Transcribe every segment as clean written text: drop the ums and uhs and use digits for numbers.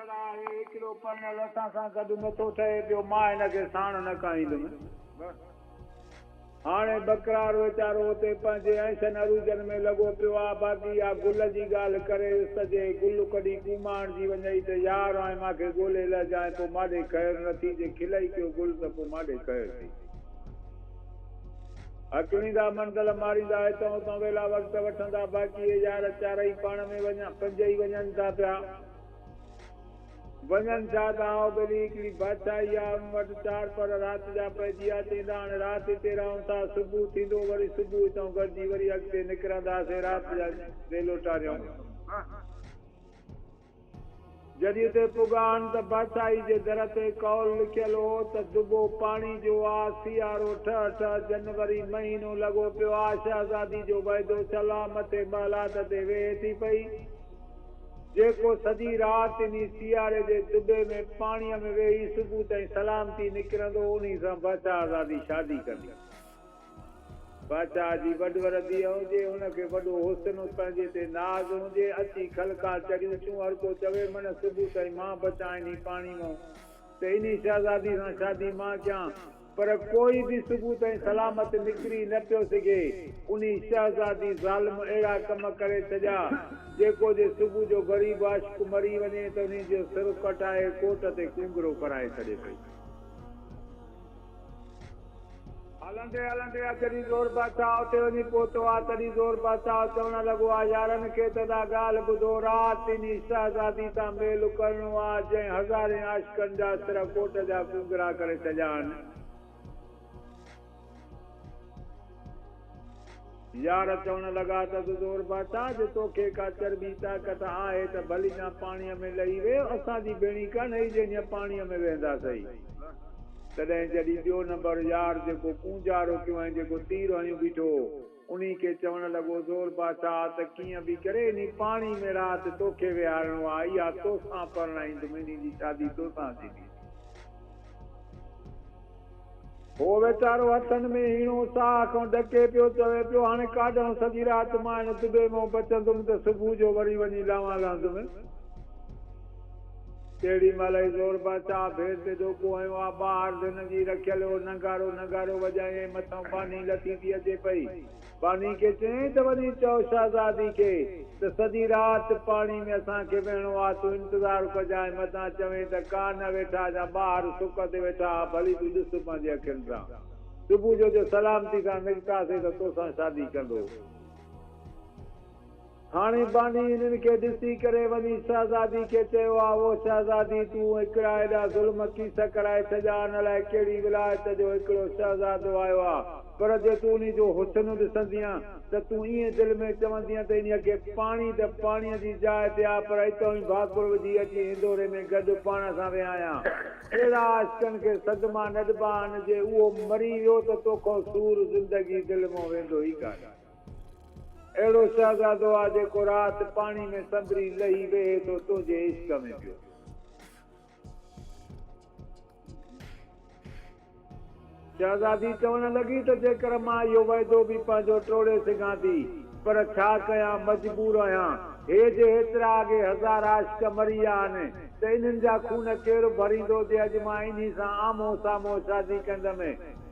ڇڙا آهي، هڪڙو پرڻيل اسان سان گڏ نٿو ٺهي پيو، مان هن کي ساڻ نه ڪاهيندم. هاڻي ٻڪرار ويچارو اتي پنهنجي عيشن عروجن ۾ لڳو پيو آ، باقي اها گل جي ڳالهه ڪريس ته جي گل ڪڍي ڪوماڻجي وڃئي ته يار آء مان کي ڳولي لهجانء پوء ماڏي خير نه ٿي، جي کلئي پيو گل ته پوء ماڏي خير ٿي. هڪليندا منزل ماريندا هتان هتان ويلا وقت وٺندا باقي اهي يار چارئي پاڻ ۾ وڃان پنجئي وڃن ٿا پيا. وڃن ڇا ته آئو ٻيلي هڪڙي بادشاهي آ ان وٽ چار پهر رات جا پئجي ويا چئيندا هاڻي رات هتي رهون ٿا صبح ٿيندو وري صبح هتان گڏجي وري اڳتي نڪرنداسين رات جا ويلو ٽاريون. جڏهن اتي پڳا آهن ته بادشاهي جي در تي قول لکيل هو ته دٻو پاڻي جو آ، سيارو ٺهه ٺهه جنوري مهينو لڳو پيو آ، شهزادي جو وعدو ٿيل آ، مٿي محلات تي ويهي ٿي پئي، جيڪو سڄي رات انهي سياري جي دٻي ۾ پاڻيء ۾ ويهي صبح تائين سلامتي نڪرندو، انهي سان بادشاهزادي شادي ڪندي. بادشاهه جي وڏ وردي هجي، هن کي وڏو حسن پنهنجي تي ناز هجي، اچي خلقا چڙهيون ٿيون، هر ڪو چوي من صبح تائين مان بچان انهي پاڻي مئون ته انهي شهزادي سان شادي مان ڪيان، پر ڪوئي به صبح تائين سلامت نڪري نه پيو سگهي، انهي شهزادي ظالم اهڙا ڪم ڪري ڇڏيا، جيڪو جي صبح جو غريب عاشق مري وڃي ته انهي جو سر ڪٽائي ڪوٽ تي ڪونگرو ڪرائي ڇڏي پئي. هلندي هلندي جڏهن زور بادشاهه اتي وڃي پهتو آ، تڏهن زور بادشاهه چوڻ لڳو آ، يارن کي ته ادا ڳالهه ٻڌو، رات انهي شهزادي سان ميل ڪرڻو آ، جنهن هزارين عاشقن جا سر ڪوٽ جا ڪونگرا ڪري ڇڏيا آهن. يار چوڻ لڳا ته زور بادشاهه، جي توکي ڪا چرٻي طاقت آهي ته ڀلي جان پاڻيء ۾ لهي ويهه، اسان جي ڀيڻي ڪانه هئي جي هينئن پاڻيء ۾ ويهنداسين. تڏهن جڏهن ٻيو نمبر يار جيڪو ڪونجارو ڪيو ۽ جيڪو تير هنيون بيٺو هو، انهي کي چوڻ لڳو، زور بادشاهه ته ڪيئن به ڪري انهي پاڻي ۾ رات توکي ويهارڻو آ، اها توسان پرڻائيندم، انهي جي شادي توسان ٿيندي. هو ويچارو هٿن ۾ هيڻو ساهه کان ڏڪي پيو، چوي پيو، هاڻي ڪاڏانهن سڄي رات مان هن دٻي مان بچندم ته صبح جو وري وڃي لانوان لهندم. تهڙي مهل ئي زور بادشاهه ڀير تي ڏوڪو هنيو آ، ٻاهر ڌن جي رکيل اهو ننگارو ننگارو وڄايائين، مٿئون ٻانهي لٿي ٿي اچي پئي. ٻانهي کي چيائين ته وڃي چئو شهزادي کي ته سڄي رات پاڻي ۾ اسان کي ويهڻو آ، تون انتظار ڪجانء، متان چوين ته ڪا نه ويٺا جا ٻاهر سڪ تي ويٺا ها، ڀلي تون ڏس پنهنجي اکين سان. صبح جو جو سلامتي سان نڪتاسين ته توسان شادي ڪندو. هاڻي ٻانهي هنن کي ڏسي ڪري وڃي شهزادي کي چيو، آوو شهزادي، تون هڪڙا ايڏا ظلم ڪيس ڪرائي ڇڏيا، ان لاء ڪهڙي ولايت جو هڪڙو شهزادو آيو آ، پر جي تون انهي جو حسن ڏسندينء ته تون ائين دل ۾ چوندينء ته انهيء کي پاڻي ته پاڻيء جي جاء تي آ، پر اتئون ئي ڀاڪر وجهي اچي هندوري ۾ گڏ پاڻ سان ويهايان. اهڙا عاشقن کي صدما نه ڏبا آهن، جي اهو مري ويو ته توکان سور زندگي دل مان ويندو ئي ڪانه. اهڙو شهزادو آ جيڪو رات پاڻي ۾ سنبري لهي ويهي ٿو تنهنجي عشق ۾ پيو. شهزادي چوڻ لڳي ته جيڪر مان اهو وعدو به پنهنجو ٽوڙي سگهان ٿي پر ڇا ڪيان مجبور آهيان. هي جي هيترا اڳي هزار عاشق مري ويا آهن ته انهن جا خون ڪير ڀريندو جي اڄ مان انهي سان آمهون سامهون شادي ڪندم.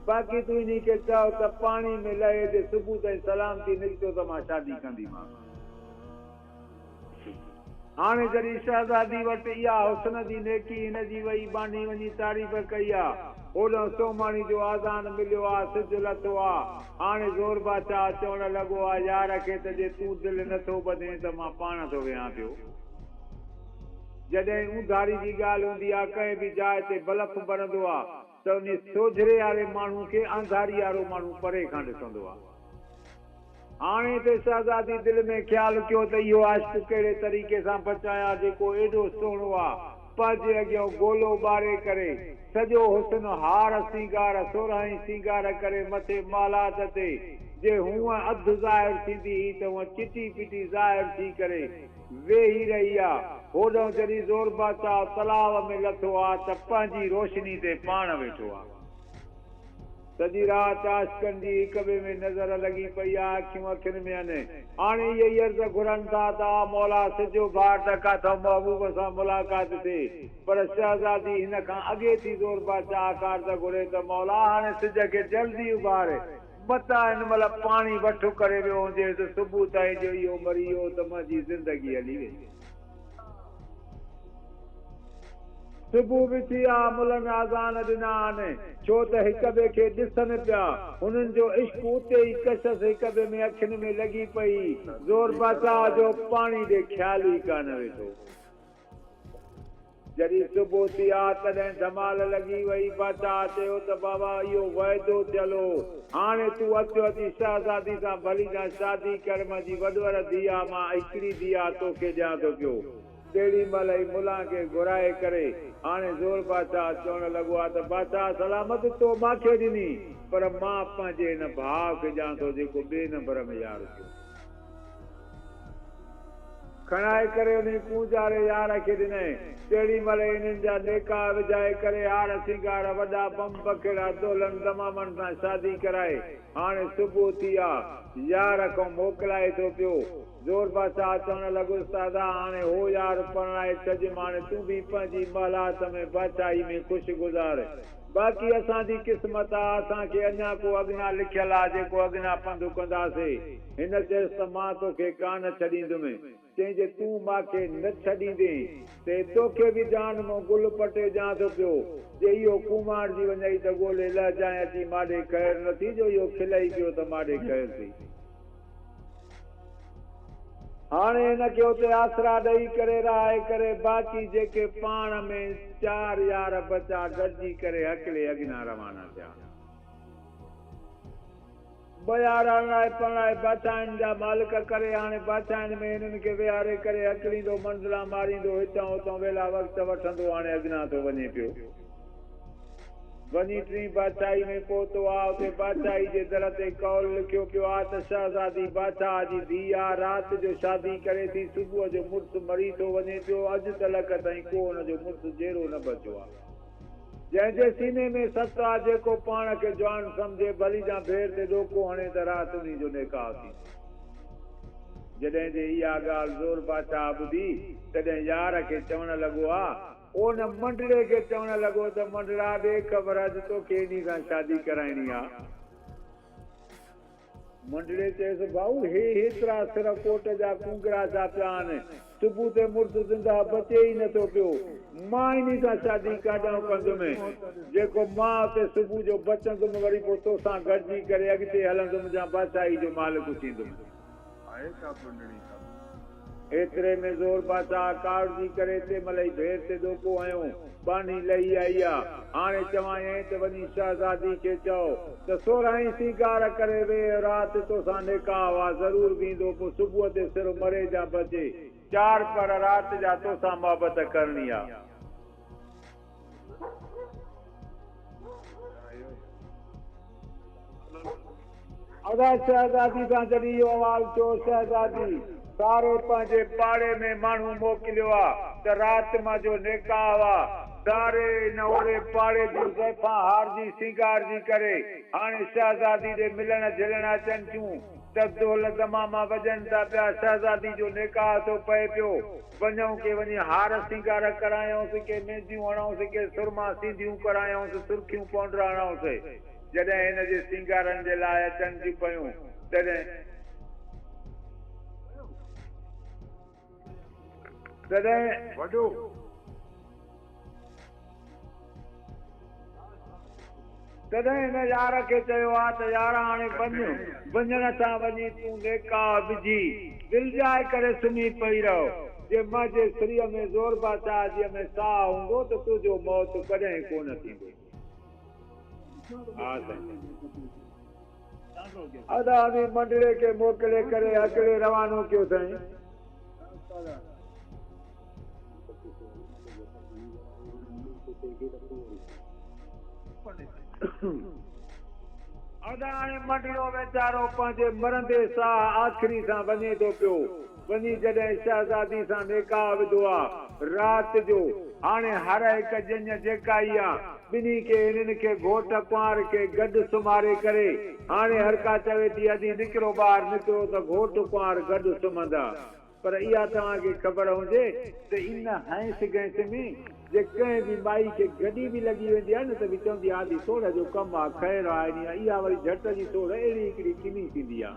باقي تون انهي کي چئو ته پاڻي ۾ لهي جي صبح تائين سلامتي نڪتو ته مان شادي ڪنديمانس. هاڻي جڏهن شهزادي وٽ اها حسن جي نيڪي هن جي وئي ٻانهي وڃي تعريف ڪئي آ. هوڏانهن سومهاڻي جو آذان مليو آ، سج لٿو آ. هاڻي زور بادشاهه چوڻ لڳو آ يار کي ته جي تون دل نه ٿو ٻڌين ته مان پاڻ ٿو ويهان پيو. جڏهن اونڌاري جي ڳالهه هوندي آ، ڪنهن به جاء تي بلف ٻرندو آ. ته انهي سوجهري واري ماڻهو کي آنڌاري وارو ماڻهو پري کان ڏسندو آ. هاڻي ته شهزادي دل ۾ خيال ڪيو ته اهو عاشق ڪهڙي طريقي سان بچايان جيڪو ايڏو سهڻو آ. پنهنجي اڳيان گولو ٻاري ڪري، سڄو حسن هار سينگار سورهائين سينگار ڪري مٿي محلات تي جي هونء اڌ ظاهر ٿيندي هئي ته هونء چٽي پٽي ظاهر ٿي ڪري ويهي رهي آ. هوڏانهن جڏهن زور بادشاهه تلاء ۾ لٿو آ ته پنهنجي روشني تي پاڻ ويٺو آ. سڄي رات عاشقن جي هڪ ٻئي ۾ نظر لڳي پئي آ، اکيون اکين ۾ آهن. هاڻي اهي ئي عرض گهرن ٿا ته آ مولا سج اڀار ته ڪاٿئون محبوب سان ملاقات ٿئي. پر شهزادي هن کان اڳي ٿي زور بادشاهه کان عرض گهري ته مولا هاڻي سج کي جلدي اڀار، متان هن مهل پاڻي وٺ ڪري ويو هجيس، صبح تائين جو اهو مري ويو ته منهنجي زندگي هلي ويندي. صبح به ٿي آ، ملن آذان ڏنا آهن، ڇو ته هڪ ٻئي کي ڏسن پيا. هنن جو عشق اتي ئي ڪشش هڪ ٻئي ۾ اکين ۾ لڳي پئي. زور بادشاهه جو پاڻي ڏي خيال ئي ڪانه ويٺو. جڏهن صبح ٿي آ، تڏهن ڌمال لڳي وئي. بادشاهه چيو ته بابا اهو وعدو ٿيل هو، هاڻي تون اچ اچي شهزادي سان ڀلي جان شادي ڪر، منهنجي وڏور ڌيء آ، مان هڪڙي ڌيء آ، توکي ڏيان ٿو پيو. تهڙي مهل ئي ملان کي گهرائي ڪري هاڻي زور بادشاهه چوڻ لڳو آ ته بادشاهه سلامت تو مان کي ڏني، پر مان پنهنجي هن ڀاء کي ڏيان ٿو جيڪو ٻئي نمبر ۾ يار ٿيو. کڻائي ڪري انهي ڪونجاري يار کي ڏنائين. تهڙي مهل ئي انهن جا نيڪاح وجهائي ڪري هار سينگار وڏا بم بکيڙا دهلن دمامن سان شادي ڪرائي هاڻي صبح ٿي آ. يار کان موڪلائي ٿو پيو. زور بادشاهه چوڻ لڳس ته ادا هاڻي هو يار پرڻائي ڇڏيم هاڻي تون به پنهنجي محلات ۾ بادشاهي ۾ خوش گذار. باقي اسان جي قسمت آ اسان کي اڃا ڪو اڳنا لکيل آ جيڪو اڳنا پنڌ ڪنداسي. هن چيس ته مان توکي ڪانه ڇڏيندم. چيائين جي تون مان کي نه ڇڏيندين ته توکي به جان مون گل پٽي ڏيان ٿو پيو. جي اهو ڪوماڻجي وڃئي ته ڳولي لهجانء اچي ماڏي خير نه ٿي جو اهو کلئي پيو ته ماڏي خير ٿي. هاڻي هن کي اتي آسرا ڏئي ڪري رهائي ڪري باقي جيڪي پاڻ ۾ چار يار بچا گڏجي ڪري هڪلي اڳنا روانا ٿيا. ٻه يار اڻائي پرڻائي بادشاهين جا مالڪ ڪري هاڻي بادشاهين ۾ هنن کي ويهاري ڪري هڪليندو منزلان ماريندو هتان هتان ويلا وقت وٺندو هاڻي اڳنا ٿو وڃي پيو. وڃي ٽين بادشاهي ۾ پهتو آ اتي بادشاهي جي در تي قول لکيو پيو آ ته شهزادي بادشاهه جي ڌيء آ رات جو شادي ڪري ٿي صبح جو مڙس مري ٿو وڃي پيو اڄ تلڪ تائين ڪو ان جو مڙس جيئرو نه بچيو آ. جنهن جي سيني ۾ ست آ، جيڪو پاڻ کي جوان سمجهي، ڀلي جان ڀير تي ڏوڪو هڻي ته رات انهي جو نڪاح ٿيندو. جڏهن جي اها ڳالهه زور بادشاهه ٻڌي، تڏهن يار کي چوڻ لڳو آ. ان منڊڙي کي چوڻ لڳو ته منڊڙا ڏي خبر اڄ توکي انهي سان شادي ڪرائڻي آ. منڊڙي چيس، ڀائو، هي هيترا سر ڪوٽ جا ڪونگرا ڇا پيا آهن؟ صبح تي مڙس زندهه بچي ئي نٿو پيو. مان انهي سان شادي ڪاڏانهن ڪندم؟ جيڪو مان اتي صبح جو بچندم، وري پوء توسان گڏجي ڪري اڳتي هلندم جا بادشاهي جو مالڪ ٿيندم. آهي ڪا منڊڙي ڪا. ايتري ۾ زور بادشاهه ڪاوڙجي ڪري تنهن مهل ئي ڀير تي ڏوڪو هنيو. ٻانهي لهي آئي آ. هاڻي چوانئين ته وڃي شهزادي کي چئو ته سورهائين سينگار ڪري ويهه، رات توسان نڪاح آ، ضرور ويندو، پوء صبح تي سر مري جا بچي، چار پهر رات جا توسان محبت ڪرڻي آ. ادا شهزادي سان جڏهن اهو احوال ٿيو، شهزادي ساري پنهنجي پاڙي ۾ ماڻهو موڪليو آ ته رات مان جو نڪاح آ، ساري ان اوڙي پاڙي جون زائفان هارجي سينگارجي ڪري هاڻي شهزادي ڏي ملڻ جهلڻ اچن ٿيون ته دهل دماما وڄن ٿا پيا، شهزادي جو نڪاح ٿو پئي پيو. وڃون ڪي وڃي هار سينگار ڪرايائونس، ڪي مينديون هڻائونس، ڪي سرما سينڌيون ڪرايائونس، سرخيون پائونڊر هڻائونس. جڏهن هن جي سينگارن جي لاء اچن ٿيون پيون، تڏهن. تڏهن. وڏو. تڏهن هن يار کي چيو آ ته يار هاڻي وڃ، وڃڻ سان وڃي تون نيڪاء وجهي، دلجاء ڪري سمهي پئي رهه. جي منهنجي سريء ۾ زور بادشاهه جيء ۾ ساهه هوندو ته تنهنجو موت ڪڏهن ڪونه ٿيندو. ها سائين. ادا اوهين منڊڙي کي موڪلي ڪري هڪڙي روانو ڪيو سائين. ادا هاڻي منڊڙو ويچارو پنهنجي مرندي ساهه آخري سان وڃي ٿو پيو. وڃي جڏهن شهزادي سان نڪاح وڌو آ رات جو. هاڻي هر هڪ ڄڃ جيڪا ئي آ. ٻنهي کي هنن کي گهوٽ ڪنوار کي گڏ سمهاري ڪري هاڻي هر ڪا چوي ٿي ادي نڪرو ٻاهر نڪرو ته گهوٽ ڪنوار گڏ سمهندا. پر اها توهان کي خبر هجي ته ان هئنس گئنس ۾ جي ڪنهن به مائي کي گڏي به لڳي ويندي آهي نه ته به چوندي آهي ادي سوڙهه جو ڪم آ خير آ انهي اها وري جهٽ جي سوڙهه اهڙي هڪڙي ڪني ٿيندي آ.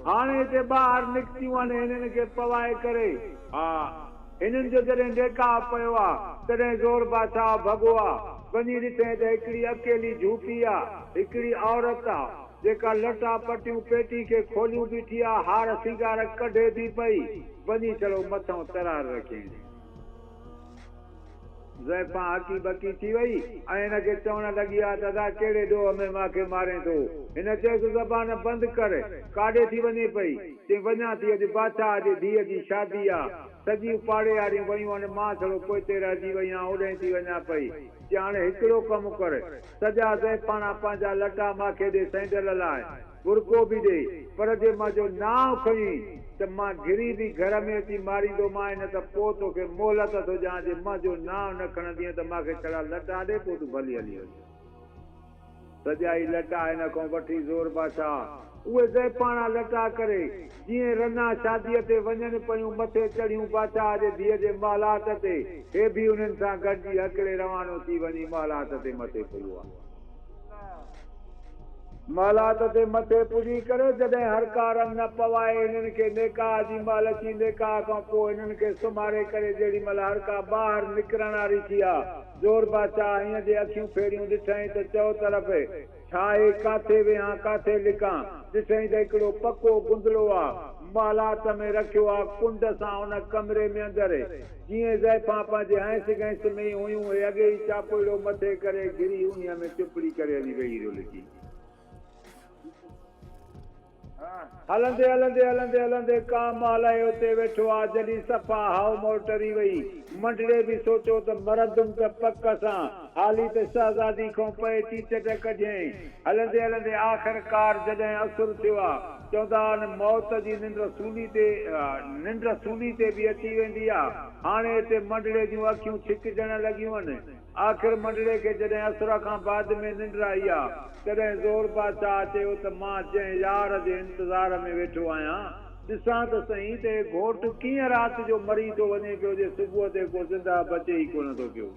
هاڻي هتي ٻاهر نڪتيون آهن هنن کي پوائي ڪري ها هنن جو جڏهن ڏيکاء پيو آ تڏهن زور بادشاهه ڀڳو آ وڃي ڏٺئين ته هڪڙي اڪيلي جهوپي آ هڪڙي عورت آ جيڪا لٽا پٽيون پيٽي کي کوليون بيٺي آ هار سينگار ڪڍي ٿي پئي وڃي ڇڙو مٿئون ترار رکيائين. زائفان هڪي ٻڪي ٿي وئي ۽ هن کي چوڻ لڳي آ ته ادا ڪهڙي ڏوهه ۾ مان کي مارين ٿو؟ هن چيس زبان بند ڪر، ڪاڏي ٿي وڃين پئي؟ چيائين وڃان ٿي اڄ بادشاهه جي ڌيء جي شادي آ، سڄيون پاڙي واريون ويون آهن مان ڇڙو پوئتي رهجي وئي آهيان اوڏانهن ٿي وڃان پئي. چيائين هاڻي هڪڙو ڪم ڪر، سڄا زائفاڻا پنهنجا لٽا مان کي ڏي سينڊل لاء. برقعو به ڏي، پر جي منهنجو نانء کنئين ته مان گهري به گهر ۾ اچي ماريندومانء، نه ته پوء توکي مهلت ٿو ڏيان، جي منهنجو نانء نه کڻندينء ته مان کي ڇڙا لٽا ڏي، پوء تون ڀلي هلي وڃ. سڄائي لٽا هن کان وٺي زور بادشاهه اهي زائفاڻا لٽا ڪري، جيئن رنا شاديء تي وڃن پيون، مٿي چڙهيون بادشاهه جي ڌيء جي محلات تي، هي به انهن سان گڏجي هڪلي روانو ٿي وڃي محلات تي مٿي پيو آ. محلات تي مٿي پڄي ڪري جڏهن هر ڪا رن نه پوائي هنن کي نيڪاح جي مهل اچي نيڪاح کان پوء هنن کي سمهاري ڪري جهڙي مهل هر ڪا ٻاهر نڪرڻ واري ٿي آ زور بادشاهه هيئن جي اکيون ڦيريون ڏٺائين ته چئو طرف ڇاهي ڪاٿي ويهان ڪاٿي لڪان ڏٺائين ته هڪڙو پڪو گندلو آ محلات ۾ رکيو آ ڪنڊ سان ان ڪمري ۾ اندر جيئن زائفان پنهنجي هئنس گئنس ۾ ئي هيون اهي اڳي ئي چاپوئڙو مٿي ڪري گهري انهيء ۾ چپڙي ڪري هلي ويهي رهيو لڪي. هلندي هلندي هلندي هلندي ڪا مهل اهي اتي ويٺو آ جڏهن صفا هائو مئو ٽري وئي. منڊڙي به سوچيو ته مرندم ته پڪ سان حالي ته شهزادي کان پئي چيچٽ ڪڍيائين. هلندي هلندي آخرڪار جڏهن اسر ٿيو آ، چوندا آهن موت جي ننڊ سولي تي ننڊ سولي تي به اچي ويندي آ. هاڻي هتي منڊڙي جون اکيون ڇڪجڻ لڳيون آهن. آخر منڊڙي کي جڏهن اسر کان بعد ۾ ننڊ آئي آ، تڏهن زور بادشاهه چيو ته مان جنهن يار جي انتظار ۾ ويٺو آهيان، ڏسان ته سهين ته هي گهوٽ ڪيئن رات جو مري ٿو وڃي پيو جي صبح تي ڪو زندهه بچي ئي ڪونه ٿو پيو.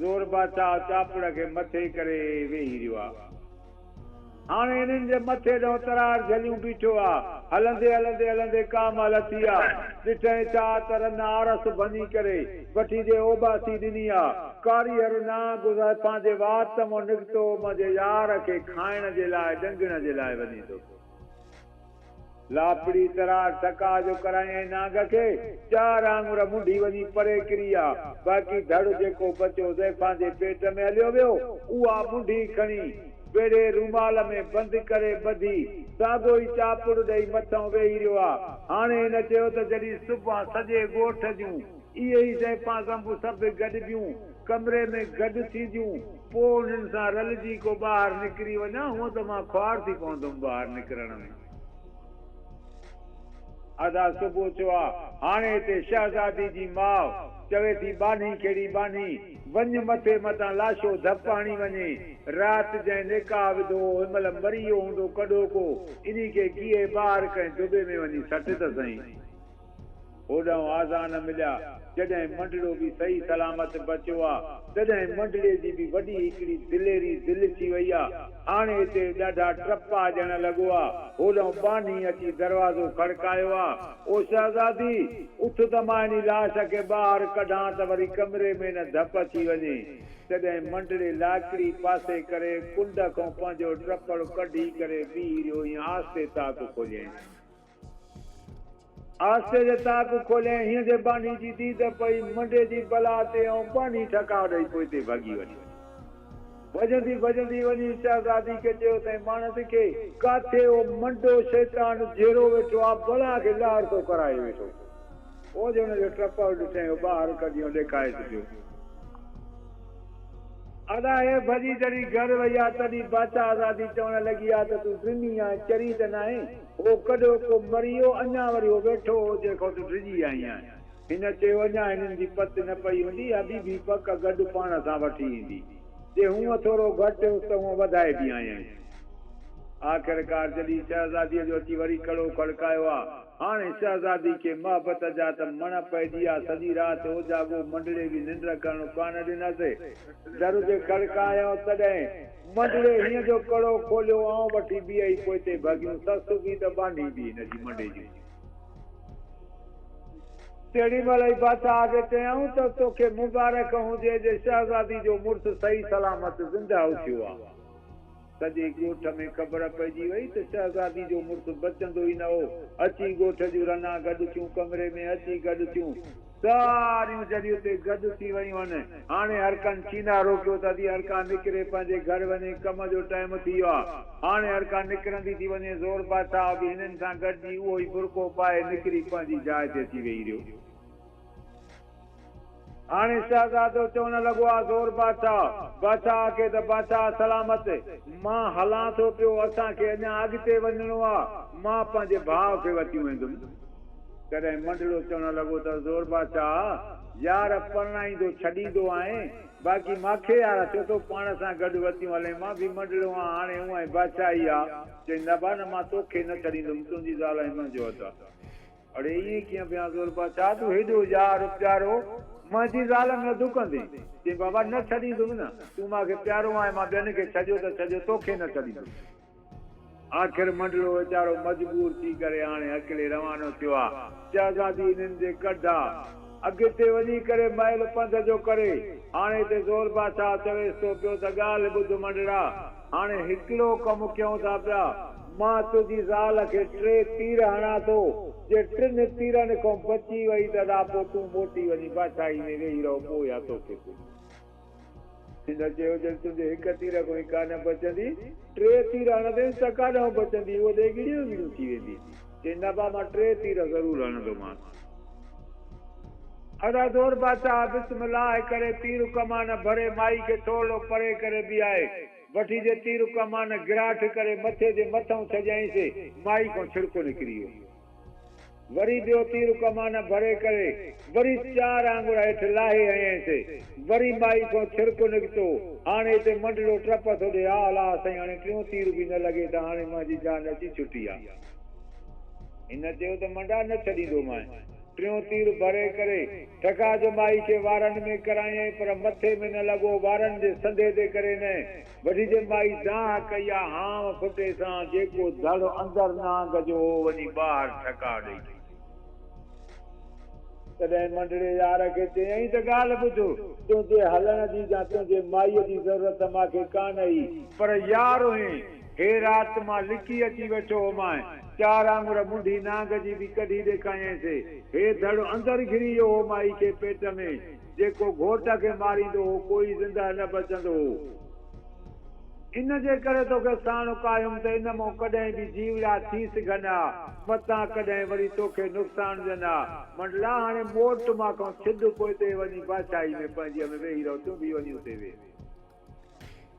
زور بادشاهه چاپڙ کي مٿي ڪري ويهي رهيو آ. هاڻي هنن جي مٿي ڏانهن ترار جهليون بيٺو آ. هلندي هلندي هلندي ڪا مهل ٿي آ. ڏٺئين ڇا ته رن آرس ڀڃي ڪري وٺي جي اوٻاسي ڏني آ. ڪاريهر نانگ زائفان جي وات مان نڪتو منهنجي يار کي کائڻ جي لاء ڏنگڻ جي لاء وڃي ٿو پيو. لاپڙي ترار ٺڪاء جو ڪرايائين نانگ کي، چار آڱر منڍي وڃي پري ڪري آ، باقي ڌڙ جيڪو بچيو زيفان جي پيٽ ۾ هليو ويو، اها منڍي کڻي ويڙهي رومال ۾ بند ڪري ٻڌي، ساڳو ئي چاپڙ ڏئي مٿئون ويهي رهيو آ. هاڻي هن چيو ته جڏهن صبح سڄي ڳوٺ جون اهي ئي زيفان زنبو سڀ گڏبيون، ڪمري ۾ گڏ ٿينديون، پوء انهن سان رلجي ڪو ٻاهر نڪري وڃان، هونء ته مان خوار ٿي پوندم ٻاهر نڪرڻ ۾. ادا صبح ٿيو آ، هاڻي هتي شهزادي جي ماء چوي ٿي ٻانهي ڪهڙي ٻانهي، وڃ مٿي متان لاشو ڌپ هڻي وڃي، رات جنهن نڪاح وڌو هو هن مهل مري ويو هوندو ڪڏهوڪو، انهي کي گيهي ٻاهر ڪنهن دٻي ۾ وڃي سٽ ته سهين. هوڏانهن آذان مليا، جڏهن منڊڙو به صحيح سلامت بچيو آ، تڏهن منڊڙي جي به وڏي هڪڙي دليري دل ٿي وئي آ. هاڻي هتي ڏاڍا ٽپا ڏيڻ لڳو آ. هوڏانهن ٻانهي اچي دروازو کڙڪايو آ، او شهزادي! اٿ ته مان انهي لاش کي ٻاهر ڪڍان ته وري ڪمري ۾ نه ڌپ اچي وڃي. تڏهن منڊڙي لاڪڙي پاسي ڪري ڪنڊ کان پنهنجو ٽپڙ ڪڍي ڪري بيهي رهيو ائين آهستي تاڪ کوليائين. آهستي جي تاڪ کوليائين، هيئن جي ٻانهي جي ديد پئي منڊي جي بلا تي ۽ ٻانهي ٺڪاء ڏئي پوئتي ڀڳي وڃي. ڀڄندي ڀڄندي وڃي شهزادي کي چيو تائين ماڻس کي، ڪاٿي اهو منڊو شيطان جهڙو ويٺو آ، بلا کي لاهر ٿو ڪرائي ويٺو. پوء جي هن جو ٽپڙ ڏٺائين، اهو ٻاهر ڪڍي ۽ ڏيکائيس پيو. ادا هيء ڀڄي جڏهن گهر وئي آ، تڏهن بادشاهزادي چوڻ لڳي آ ته تون ڊني آهين، چري ته ناهين؟ هو ڪڏهوڪو مري ويو، اڃا وري هو ويٺو هو، جنهن کان تون ڊڄي آئي آهين. هن چيو، اڃا هنن جي پت نه پئي هوندي، اها ٻي به پڪ گڏ پاڻ سان وٺي ايندي. جي هونء ٿورو گهٽ هيس ته هونء وڌائي به آيائين. آخرڪار جڏهن شهزاديء جو اچي وري ڪڙو کڙڪايو آ. هاڻي شهزادي کي محبت جا ته مڻ پئجي آ. سڄي رات اوجاڳو منڊڙي به ننڊ ڪرڻ ڪانه ڏنس. در جي کڙڪايائون تڏهن منڊڙي هيئن جو ڪڙو کوليو آئون وٺي ٻيئي پوئتي ڀڳيون. سس به ته ٻانهي به هن جي منڊي جون. تهڙي مهل ئي بادشاهه کي چيائون ته توکي مبارڪ هجي جي شهزادي جو مڙس صحيح سلامت زندهه اٿيو آ. سڄي ڳوٺ ۾ خبر پئجي وئي ته شهزادي جو مڙس بچندو ئي نه هو. اچي ڳوٺ جون رنا گڏ ٿيون، ڪمري ۾ اچي گڏ ٿيون. ساريون جڏهن اتي گڏ ٿي ويون هن. هاڻي هرڪن ڇينا روڪيو ته ادي هرڪا نڪري پنهنجي گهر وڃي، ڪم جو ٽائيم ٿي ويو آ. هاڻي هرڪا نڪرندي ٿي وڃي. زور بادشاهه به هنن سان گڏجي اهو ئي برقعو پائي نڪري پنهنجي جاء تي اچي ويهي رهيو. هاڻي شهزادو چوڻ لڳو آ زور بادشاهه، بادشاهه کي ته بادشاهه سلامت، مان هلان ٿو پيو، اسان کي اڃا اڳتي وڃڻو آ، مان پنهنجي ڀاء کي وتيون ويندم. تڏهن منڊڙو چوڻ لڳو ته زور بادشاهه، يار پرڻائيندو ڇڏيندو آهين، باقي ماکي يار ڇو ٿو پاڻ سان گڏ وتيون هلين، مان به منڊڙو آهان، هاڻي هونئن بادشاهي آ. چيائين نه ڀاء نه مان توکي نه ڇڏيندم، تنهنجي زال ۽ منهنجو هٿ آ. اڙي ائين ڪيئن پيان زوربا، ڇا تون هيڏو يار پيارو منهنجي زال ۾ اڌ ڪندين؟ چيائين بابا نه ڇڏيندم نه، تون مان کي پيارو آهين، مان ٻين کي ڇڏيو ته ڇڏيو توکي نه ڇڏيندم. آخر منڊڙو ويچارو مجبور ٿي ڪري هاڻي هڪلي روانو ٿيو آ. شهزادي هنن جي ڪڍ آ. اڳتي وڃي ڪري مئل پنڌ جو ڪري. هاڻي هتي زور بادشاهه چويس ٿو پيو ته ڳالهه ٻڌ منڊڙا، هاڻي هڪڙو ڪم ڪيون ٿا پيا. مان تنهنجي زال کي ٽي تير هڻان ٿو، جي ٽن تيرن کان بچي وئي ته ادا پوء تون موٽي وڃي بادشاهي ۾ ويهي رهو پوء اها توکي پڄي. هن چيو، جڏهن تنهنجي هڪ تير کان ئي ڪانه بچندي، ٽي تير هڻنديس ته ڪاڏانهن بچندي، هوء ته ڳڙيون ڳڙيون ٿي ويندي. چيائين، نه با مان ٽي تير ضرور هڻندومانس. ادا زور بادشاهه بسم الله ڪري تير ڪمان ڀري مائي کي ٿورڙو پري ڪري بيهائي، وٺي جي تير ڪمان گراٺ ڪري مٿي جي مٿئون ڇڏيائينس، مائي کان ڇڙڪو نڪري ويو. وري ٻيو تير ڪمان ڀري ڪري وري چار آڱر هيٺ لاهي هنيائينس، وري مائي کان ڇرڪ نڪتو. هاڻي هتي منڊڙو ٽپ ٿو ڏي، آ الله سائين هاڻي ٽيون تير به نه لڳي ته هاڻي منهنجي جان اچي ڇٽي آ. هن چيو ته منڊا نه ڇڏيندومانء. ٽيون تير ڀري ڪري ٺڪا جو مائي کي وارن ۾ ڪرايائين پر مٿي ۾ نه لڳو، وارن جي سنڌي تي ڪري نه وٺي جي مائي دانهن ڪئي آ هانء ڦٽي سان جيڪو ڌڙ اندر نانگ جو هو وڃي ٻاهر ٺڪاء ڏئي ڇڏيو. تڏهن منڊڙي يار کي چيائين ته ڳالهه ٻڌ، تنهنجي هلڻ جي يا تنهنجي مائيء جي ضرورت مان کي ڪانه هئي، پر يار هئين، هي رات مان لڪي اچي ويٺو هومانء، چار آڱر منڍي نانگ جي به ڪڍي ڏيکايائينس، هي ڌڙ اندر گهري ويو هو مائي کي پيٽ ۾، جيڪو گهوٽ کي ماريندو هو، ڪوئي زندهه نه بچندو هو. ان جي ڪري توکي ساڻ ڪاهيم ته ان مون ڪڏهن به جيوڙا ٿي سگهن ها، متان ڪڏهن وري توکي نقصان ڏين ها. منڊلا، هاڻي موٽ مان کان ڇڏ، پوئتي وڃي بادشاهي ۾ پنهنجيء ۾ ويهي رهه، تون به وڃي اتي ويهه.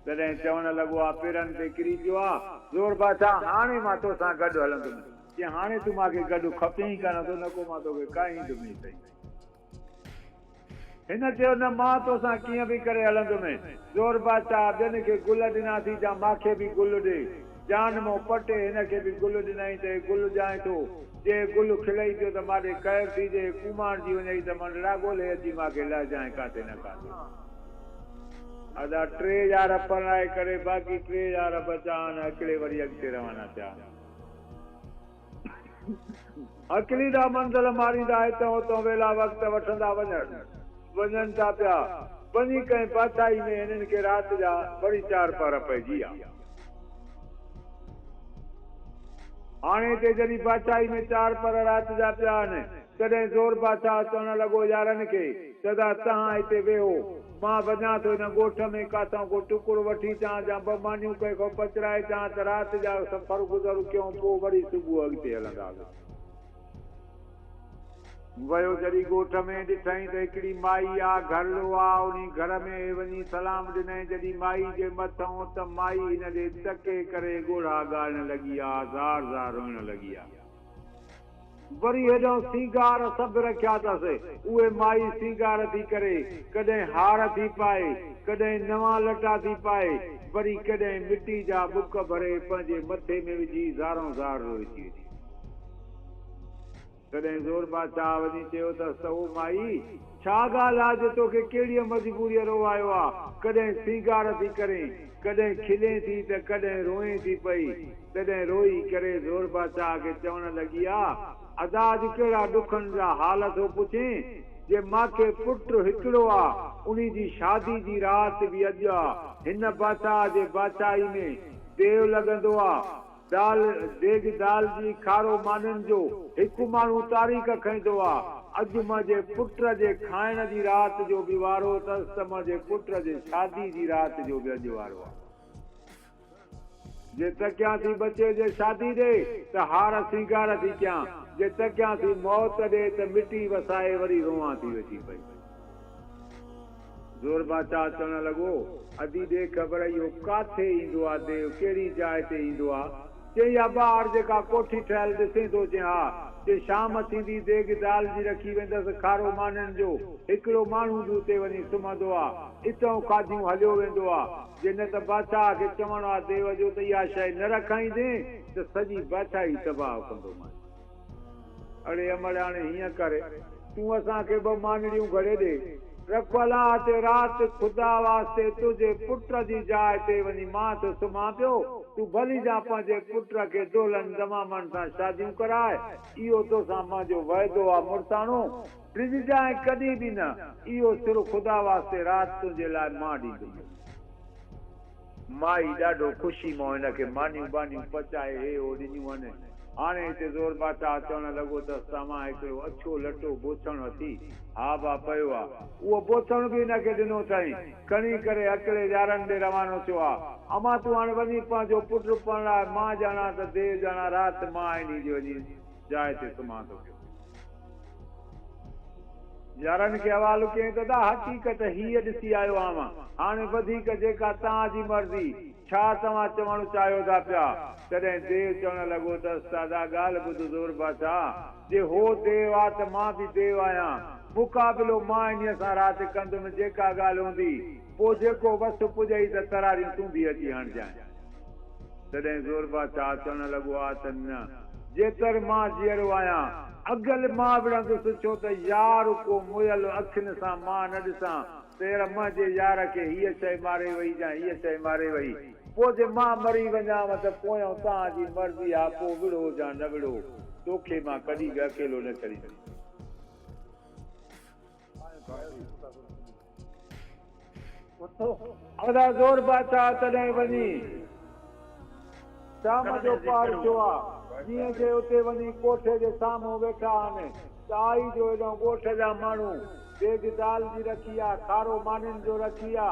تڏهن چوڻ لڳو، آ پيرن تي ڪري پيو آ، زور بادشاهه، هاڻي مان توسان گڏ هلندم. چيائين، هاڻي تون مان کي گڏ کپين ئي ڪانه ٿو، نڪو مان توکي ڪاهيندم ئي سهي. هن چيو، نه مان توسان ڪيئن به ڪري هلندم. زور بادشاهه ٻين کي گل ڏنا ٿي جا ماکي به گل ڏي. جان مون پٽي هن کي به گل ڏنائين ته هي گل ڄائين ٿو. جي هي گل کلئي پيو ته ماڏي خير ٿي، جي هي ڪوماڻجي وڃئي ته منڊڙا ڳولهي اچي ماکي لهجانء ڪاٿي نه ڪاٿي. ادا ٽي يار پرڻائي ڪري باقي ٽي يار بچا آهن هڪڙي وري اڳتي روانا ٿيا. هڪلي ڏانهن منزل ماريندا هتان هتان ويلا وقت وٺندا وڃن ٿا پيا. وڃي ڪنهن بادشاهي ۾ هنن کي رات جا وري چار پهر پئجي ويا. هاڻي هتي جڏهن بادشاهي ۾ چار پهر رات جا پيا آهن، تڏهن زور بادشاهه چوڻ لڳو يارن کي ته ادا تهان هتي ويهو، مان وڃان ٿو هن ڳوٺ ۾ ڪاٿان ڪو ٽڪر وٺي اچان يا ٻه مانيون ڪنهن کان پچرائي اچان ته رات جا سفر گذر ڪيون پوء وري صبح اڳتي هلنداسين. ويو جڏهن ڳوٺ ۾ ڏٺائين ته هڪڙي مائي آ گهرڙو آ انهي گهر ۾ وڃي سلام ڏنائين جڏهن مائي جي مٿئون ته مائي هن ڏي تڪي ڪري ڳوڙها ڳاڙڻ لڳي آ زار زار روئڻ لڳي آ. وري هيڏانهن سينگار سڀ رکيا اٿس. اهي مائي سينگار ٿي ڪري، ڪڏهن هار ٿي پائي، ڪڏهن نوان لٽا ٿي پائي، وري ڪڏهن مٽي جا ٻڪ ڀري پنهنجي مٿي ۾ وجهي زارون زار روئي ٿي وڃي. تڏهن زور بادشاهه وڃي چيو اٿس ته او مائي! ڇا ڳالهه آ جو توکي ڪهڙيء مجبوريء رووايو آ؟ ڪڏهن سينگار ٿي ڪرين، ڪڏهن کلين ٿي ته ڪڏهن روئين ٿي پئي. تڏهن روئي ڪري زور بادشاهه کي چوڻ لڳي آ، ادا اڄ ڪهڙا ڏکن جا حال ٿو پڇين، جي ماکي پٽ هڪڙو آ، انهي جي شادي جي رات به اڄ آ. هن بادشاهه جي بادشاهي ۾ ديو لڳندو آ. دال، ديڳ دال جي کارو مانين جو هڪ ماڻهو تاريخ کڻندو آ. اڄ منهنجي پٽ جي کائڻ جي رات جو به وارو اٿس ته منهنجي پٽ جي شادي جي رات جو به اڄ وارو آ. جي تڪيان ٿي ٻچي جي شادي ڏي ته هار سينگار ٿي ڪيان، جي تڪيان ٿي موت ڏي ته مٽي وسائي وري روئان ٿي ويٺي پئي. زور بادشاهه چوڻ لڳو، ادي ڏي خبر اهو ڪاٿي ايندو آ ديو ڪهڙي جاء تي ايندو آ؟ چيائين اها ٻاهر جيڪا ڪوٺي ٺهيل ڏسين ٿو؟ چيائين ها. چيائين شام ٿيندي ديڳ دال جي رکي ويندس کارو مانين جو هڪڙو ماڻهو به اتي وڃي سمهندو آ اتئون کاڌيون هليو ويندو آ جي نه ته بادشاهه کي چوڻ آ ديو جو ته اها شيء نه رکائيندين ته سڄي بادشاهي تباهه ڪندومانء. اڙي امڙ هاڻي هيئن ڪر، تون اسان کي ٻه مانڙيون گهڙي ڏي. رک الله تي رات خدا واسطي تنهنجي پٽ جي جاء تي وڃي مان ٿو سمهان پيو، تون ڀلي جا پنهنجي پٽ کي دولهن دمامن سان شاديون ڪراء، اهو توسان منهنجو وعدو آ مڙساڻو، ڊڄجانء ڪڏهن به نه، اهو سر خدا واسطي رات تنهنجي لاء مان ڏيندومانء. مائي ڏاڍو خوشي مان هن کي مانيون ٻانيون پچائي هي هو ڏنيون هن. هاڻي هتي زور بادشاهه چوڻ لڳو ته توهان هڪڙو اڇو لٽو بوڇڻ اٿي؟ ها با پيو آ. اهو بوڇڻ به هن کي ڏنو اٿائين. کڻي ڪري هڪڙي يارن ڏي روانو ٿيو آ. امان تون هاڻي وڃي پنهنجو پٽ پرڻاء، مان ڄاڻان ته ديو ڄاڻان رات مان انهي جي وڃي جاء تي سمهان ٿو پيو. يارن کي حوالو ڪيائين ته ادا حقيقت هيء ڏسي آيو آهيان، هاڻي وڌيڪ جيڪا توهان جي مرضي، ڇا توهان چوڻ چاهيو ٿا پيا؟ تڏهن ديو چوڻ لڳو ته استادا ڳالهه ٻڌ زور بادشاهه، جي هو ديو آ ته مان به ديو آهيان، مقابلو مان انهيء سان رات ڪندم، جيڪا ڳالهه هوندي، پوء جيڪو وس پڄئي ته تراريون تون به اچي هڻجانء. تڏهن زور بادشاهه چوڻ لڳو آ ته نه، جيتر مان جيئرو آهيان، اڳل مان وڙهندس، ڇو ته يار ڪو مئل اکين سان مان نه ڏسان ته يار منهنجي يار کي هيء شيء ماري وئي يا هيء شيء ماري وئي. پوء جي مان مري وڃانء ته پويان توهان جي مرضي آ، پوء وڙهو يا نه وڙهو، توکي مان ڪڏهن به اڪيلو نه ڇڏيندس. ادا زور بادشاهه تڏهن وڃي شام جو پهر ٿيو آ، جيئن جي اتي وڃي ڪوٺي جي سامهون ويٺا آهن ته آئي جو هيڏانهن ڳوٺ جا ماڻهو ديڳ دال جي رکي آ، کارو مانين جو رکي آ.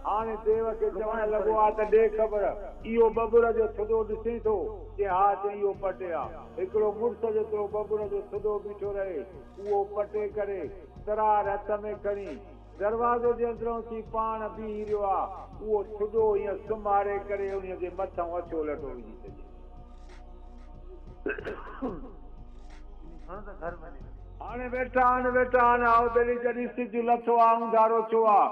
هاڻي ديو کي چوڻ لڳو آ ته ڏي خبر، اهو ٻٻر جو ٿڏو ڏسين ٿو؟ چي ها، چي اهو پٽي آ. هڪڙو مڙس جيترو ٻٻر جو ٿڏو بيٺو رهي، اهو پٽي ڪري، ترار هٿ ۾ کڻي، دروازي جي اندرئون ٿي پاڻ بيهي رهيو آ. اهو ٿڏو هيئن سمهاري ڪري انهيء جي مٿئون اڇو لٽو وجهي ڇڏيائين. هاڻي ويٺا آهن، ويٺا آهن، هائو دلي جڏهن سج لٿو آ، اونڌارو ٿيو آ،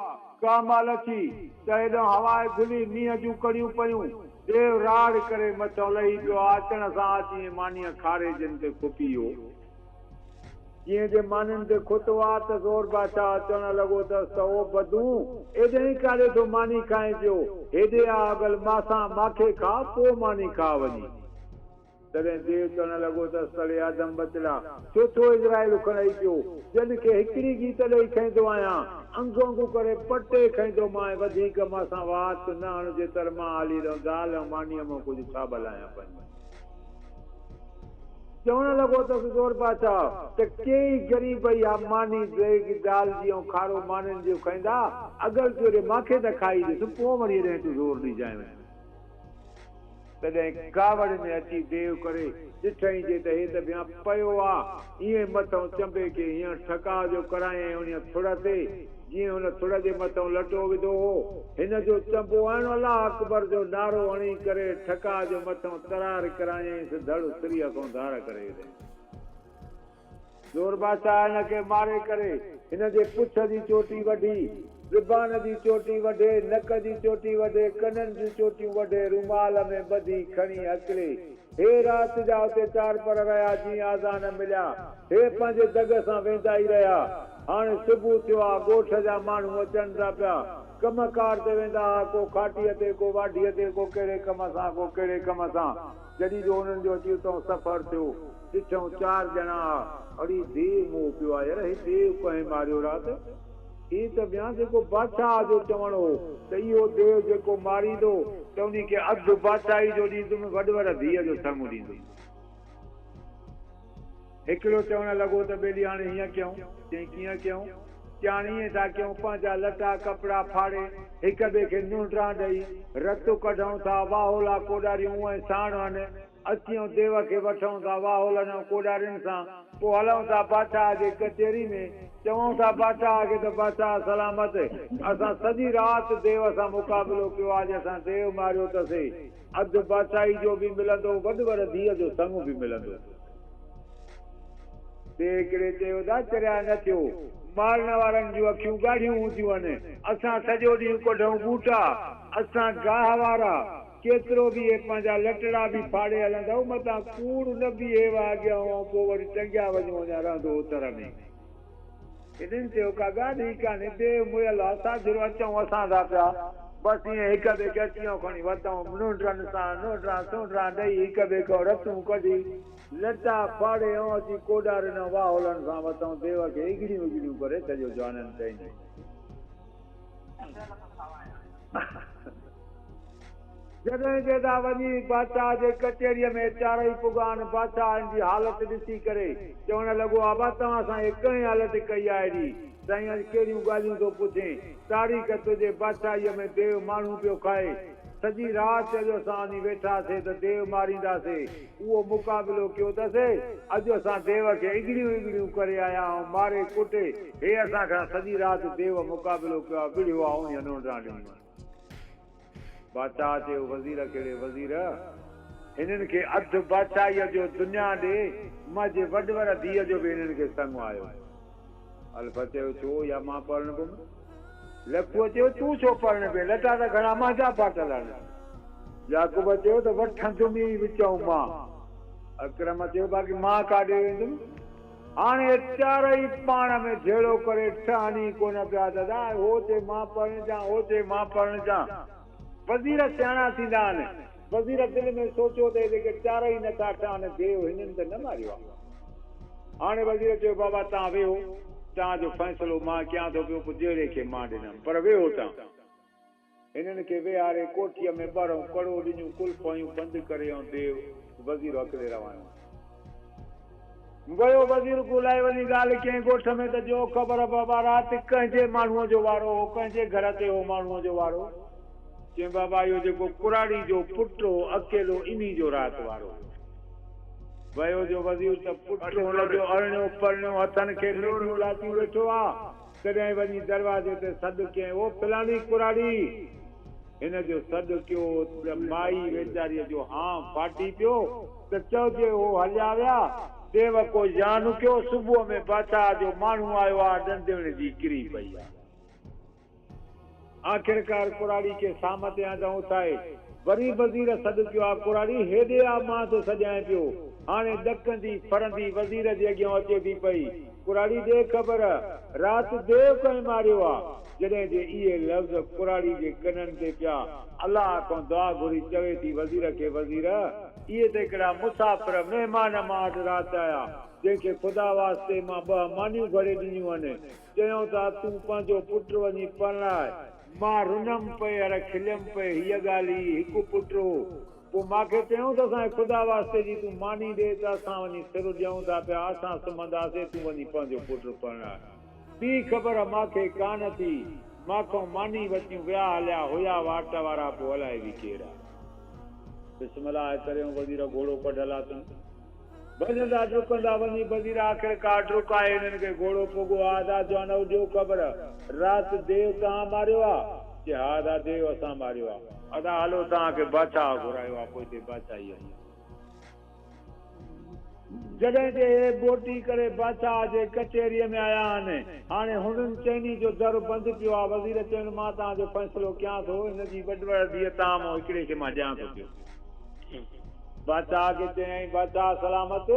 ڪا مهل اچي ته هيڏانهن هواء گهلي، مينهن جون ڪڙيون پيون، ديو راڙ ڪري مٿئون لهي پيو آ، اچڻ سان اچي ائين مانيء کاري جن تي کپي ويو. جيئن جي مانين تي کتو آ ته زور بادشاهه چوڻ لڳو اٿس ته او بدون، ايڏهين ڪاڏي ٿو ماني کائين پيو، هيڏي آ اڳل ماسان ماکي کاء پوء ماني کاء وڃي. تڏهن ديو چوڻ لڳو اٿس ته اڙي آدم ٻچڙا، ڇو ٿو عزرائيل اکڙئي پيو، جن کي هڪڙي ڳيت ڏئي کئيندو آهيان، انگ انگ ڪري پٽي کئيندومانء، وڌيڪ ماسان وات نه هڻ جيتر مان هلي رهون دال ۽ مانيء مان ڪجهه ڇاٻل آهيان پنهنجي. چوڻ لڳو اٿس زور بادشاهه ته ڪيئي غريب اها ماني ديڳ دال جي ۽ کارو مانين جو کائيندا، اڳل تون ايڏي مانکي ته کائي ڏس، پوء وري ايڏهين تون زور ڏجانء وڃي. تڏهن ڪاوڙ ۾ اچي ديو ڪري ڏٺائين جي ته هي ته بيان پيو آ، ائين مٿئون چنبي کي هينئر ٺڪاء جو ڪرايائين انهيء ٿڙ تي، جيئن هن ٿڙ جي مٿئون لٽو وڌو هو. هن جو چنبو هڻ الله اڪبر جو نعرو هڻي ڪري ٺڪاء جو مٿئون ترار ڪرايائينس ڌڙ سريء کان ڌار ڪري وڌائينس. زور بادشاهه هن کي ماري ڪري هن جي پڇ جي چوٽي وڍي، زبان جي چوٽي وڍي، نڪ جي چوٽي وڍي، ڪنن جون چوٽيون وڍي، رومال ۾ ٻڌي کڻي هڪلي. هي رات جا اتي چار پر رهيا، جيئن آذان مليا، هي پنهنجي دڳ سان ويندا ئي رهيا. هاڻي صبح ٿيو آ، ڳوٺ جا ماڻهو اچن ٿا پيا. ڪم ڪار تي ويندا ها، ڪو کاٽيء تي، ڪو واڍيء تي، ڪو ڪهڙي ڪم سان، ڪو ڪهڙي ڪم سان. جڏهن جو انهن جو اچي اتئون سفر ٿيو، ڏٺئون چار ڄڻا ها. اڙي ديو موهه پيو آ يار، هي ديو ڪنهن ماريو رات؟ هي ته ٻيان جيڪو بادشاهه جو چوڻ هو ته اهو ديو جيڪو ماريندو ته انهي کي اڌ بادشاهي جو ڏيندم، وڏ ور ڌيء جو سڱ ڏيندم. هڪڙو چوڻ لڳو ته ٻيلي هاڻي هيئن ڪيون؟ چيائين ڪيئن ڪيون؟ چيائين هاڻي ائين ٿا ڪيون، پنهنجا لٽا ڪپڙا ڦاڙي، هڪ ٻئي کي نونڊران ڏئي، رت ڪڍون ٿا، واهولا ڪوڏاريون اونئين ساڻ هن، اچيون ديو کي وٺون ٿا واهولن ۽ ڪوڏارين سان، پوء هلون ٿا بادشاهه جي ڪچهري ۾، چئون ٿا بادشاهه کي ته بادشاهه سلامت، اسان سڄي رات ديو سان مقابلو ڪيو آ، اڄ اسان ديو ماريو ته سي، اڌ بادشاهي جو به ملندو، وڏ ور ڌيء جو سڱ به ملندو. ٻئي هڪڙي چيو ته چريا نه ٿيو، مارڻ وارن جون اکيون ڳاڙهيون هونديون آهن، اسان سڄو ڏينهن ڪڍون ٻوٽا، اسان گاهه وارا، ڪيترو به اهي پنهنجا لٽڙا به ڦاڙي هلندؤ، متان ڪوڙ نه بيهيو اڳيان ۽ پوء وري ٽنگيا وڃو اڃا رهندو اتر ۾. هنن چيو، ڪا ڳالهه ئي ڪانهي، ديو مئل آ، ساجهرو اچون اسان ٿا پيا. بس ائين هڪ ٻئي کي اچيون کڻي وتئون، نونڊرن سان نونڊران سونڊران ڏئي هڪ ٻئي کان رتون ڪڍي، لٽا ڦاڙي ائون اچي ڪوڏارين ۽ واهولن سان وتئون، ديو کي اگڙيون اگڙيون ڪري ڇڏيو جوانن چئين. جڏهن جيڏا وڃي بادشاهه جي ڪچهريء ۾ چارئي پڳان، بادشاهه هن جي حالت ڏسي ڪري چوڻ لڳو، ابا توهان سان هي ڪنهن حالت ڪئي آهي ايڏي؟ سائين اڄ ڪهڙيون ڳالهيون ٿو پڇين؟ تاريخ تنهنجي بادشاهيء ۾ ديو ماڻهو پيو کائي. سڄي رات اڄ اسان وڃي ويٺاسي ته ديو مارينداسي. اهو مقابلو ڪيو ته سي، اڄ اسان ديو کي اگڙيون اگڙيون ڪري آيا آهيون، ماري ڪٽي. هي اسان کان سڄي رات ديو مقابلو ڪيو آهي، وڙهيو آهي، اونهيء نونڊران ڏنيون آهن. بادشاهه چيو، وزير ڪهڙي وزير، هنن کي اڌ بادشاهيء جو دنيا ڏي، منهنجي وڏور ڌيء جو به هنن کي سڱ آيو. الف چيو، ڇو، يا مان پرڻبم؟ لکوء چيو، تون ڇو پرڻبين، لٽا ته گهڻا منهنجا ڦاٽل آهن. يعقوب چيو ته وٺندم ئي وچئون مان. اڪرم چيو، باقي مان ڪاڏي ويندم؟ هاڻي چارئي پاڻ ۾ جهيڙو ڪري ٺهن ئي ڪونه پيا ته ادا هو چئي مان پرڻجان، هو چئي مان پرڻجان. وزير سياڻا ٿيندا آهن. وزير دل ۾ سوچيو ته هي جيڪي چارئي نه ٿا ٺهن، ديو هنن ته نه ماريو آهي. هاڻي وزير چيو بابا توهان ويهو، توهان جو فيصلو مان ڪيان ٿو پيو، پوء جهڙي کي مان ڏنم، پر ويهو توهان. هنن کي ويهاري ڪوٺيء ۾ ٻرئون ڪڙو ڏنيون، قلف هنيون بند ڪري ۽ ديو وزير هڪلي روانو ويو. وزير ڳولائي وڃي ڳالهه ڪيائين ڳوٺ ۾ ته جو خبر بابا رات ڪنهن جي ماڻهوء جو وارو هو، ڪنهن جي گهر تي هو ماڻهوء جو وارو؟ چيائين بابا اهو جيڪو ڪراڙي جو پٽ هو اڪيلو انهي جو رات وارو هو. ويو جو وزير ته پٽ هن جو ارڻيو پرڻيو هٿن کي مينديون لاتيون ويٺو آ. تڏهن وڃي دروازي تي سڏ ڪيائين، او فلاڻي ڪراڙي! هن جو سڏ ڪيو ته مائي ويچاريء جو هانء ڦاٽي پيو ته چئجي هو هليا ويا. ديو ڪو يان ڪيو، صبح ۾ بادشاهه جو ماڻهو آيو آ، ڏندڻ جي ڪري پئي آ. آخرڪار ڪراڙي کي سام تي آندائون اٿائي. وري وزير سڏ ڪيو، آ ڪراڙي، هيڏي آ، مان ٿو سڏيانء پيو. هاڻي ڏڪندي ڦرندي وزير جي اڳيان اچي ٿي پئي. ڪراڙي ڏي خبر، رات ديو ڪنهن ماريو آ؟ جڏهن جي اهي لفظ ڪراڙي جي ڪنن تي پيا، الله کان دعا گهري چوي ٿي وزير کي، وزير! اهي ته هڪڙا مسافر مهمان مان اڄ رات آيا، جنهن کي خدا واسطي مان ٻه مانيون گهڙي ڏنيون هن. چيائون ته تون پنهنجو پٽ وڃي پرڻاء. مان رنم پئي هر کليم پئي، هيء ڳالهه هئي، هڪ پٽ هو. پوء مان کي چيائون ته اسان کي خدا واسطي جي تون ماني ڏي ته اسان وڃي سر ڏيون ٿا پيا، اسان سمهنداسين، تون وڃي پنهنجو پٽ پرڻاء. ٻي خبر مان کي ڪانه ٿي. مان کان ماني وتيون ويا هليا هيا واٽ وارا پوء الائي به ڪير آ. بسم الله ڪريون وزير گهوڙو ڪڍ لاتم. ڀڄندا ڊڪندا وڃي وزير آخرڪار ڊڪائي هنن کي گهوڙو پڳو آ ادا جوانؤ ڏيو خبر رات ديو توهان ماريو آ؟ چي ها ادا ديو اسان ماريو آ. ادا هلو توهان کي بادشاهه گهرايو آ پوئتي بادشاهي هلي. جڏهن جي هي ٻوٽي ڪري بادشاهه جي ڪچهريء ۾ آيا آهن، هاڻي هنن چئني جو در بند پيو آ. وزير چين، مان توهان جو فيصلو ڪيان ٿو، هن جي وڏ ڌيء توهان مان هڪڙي کي مان ڏيان ٿو پيو. بادشاهه کي چيائين، بادشاهه سلامت،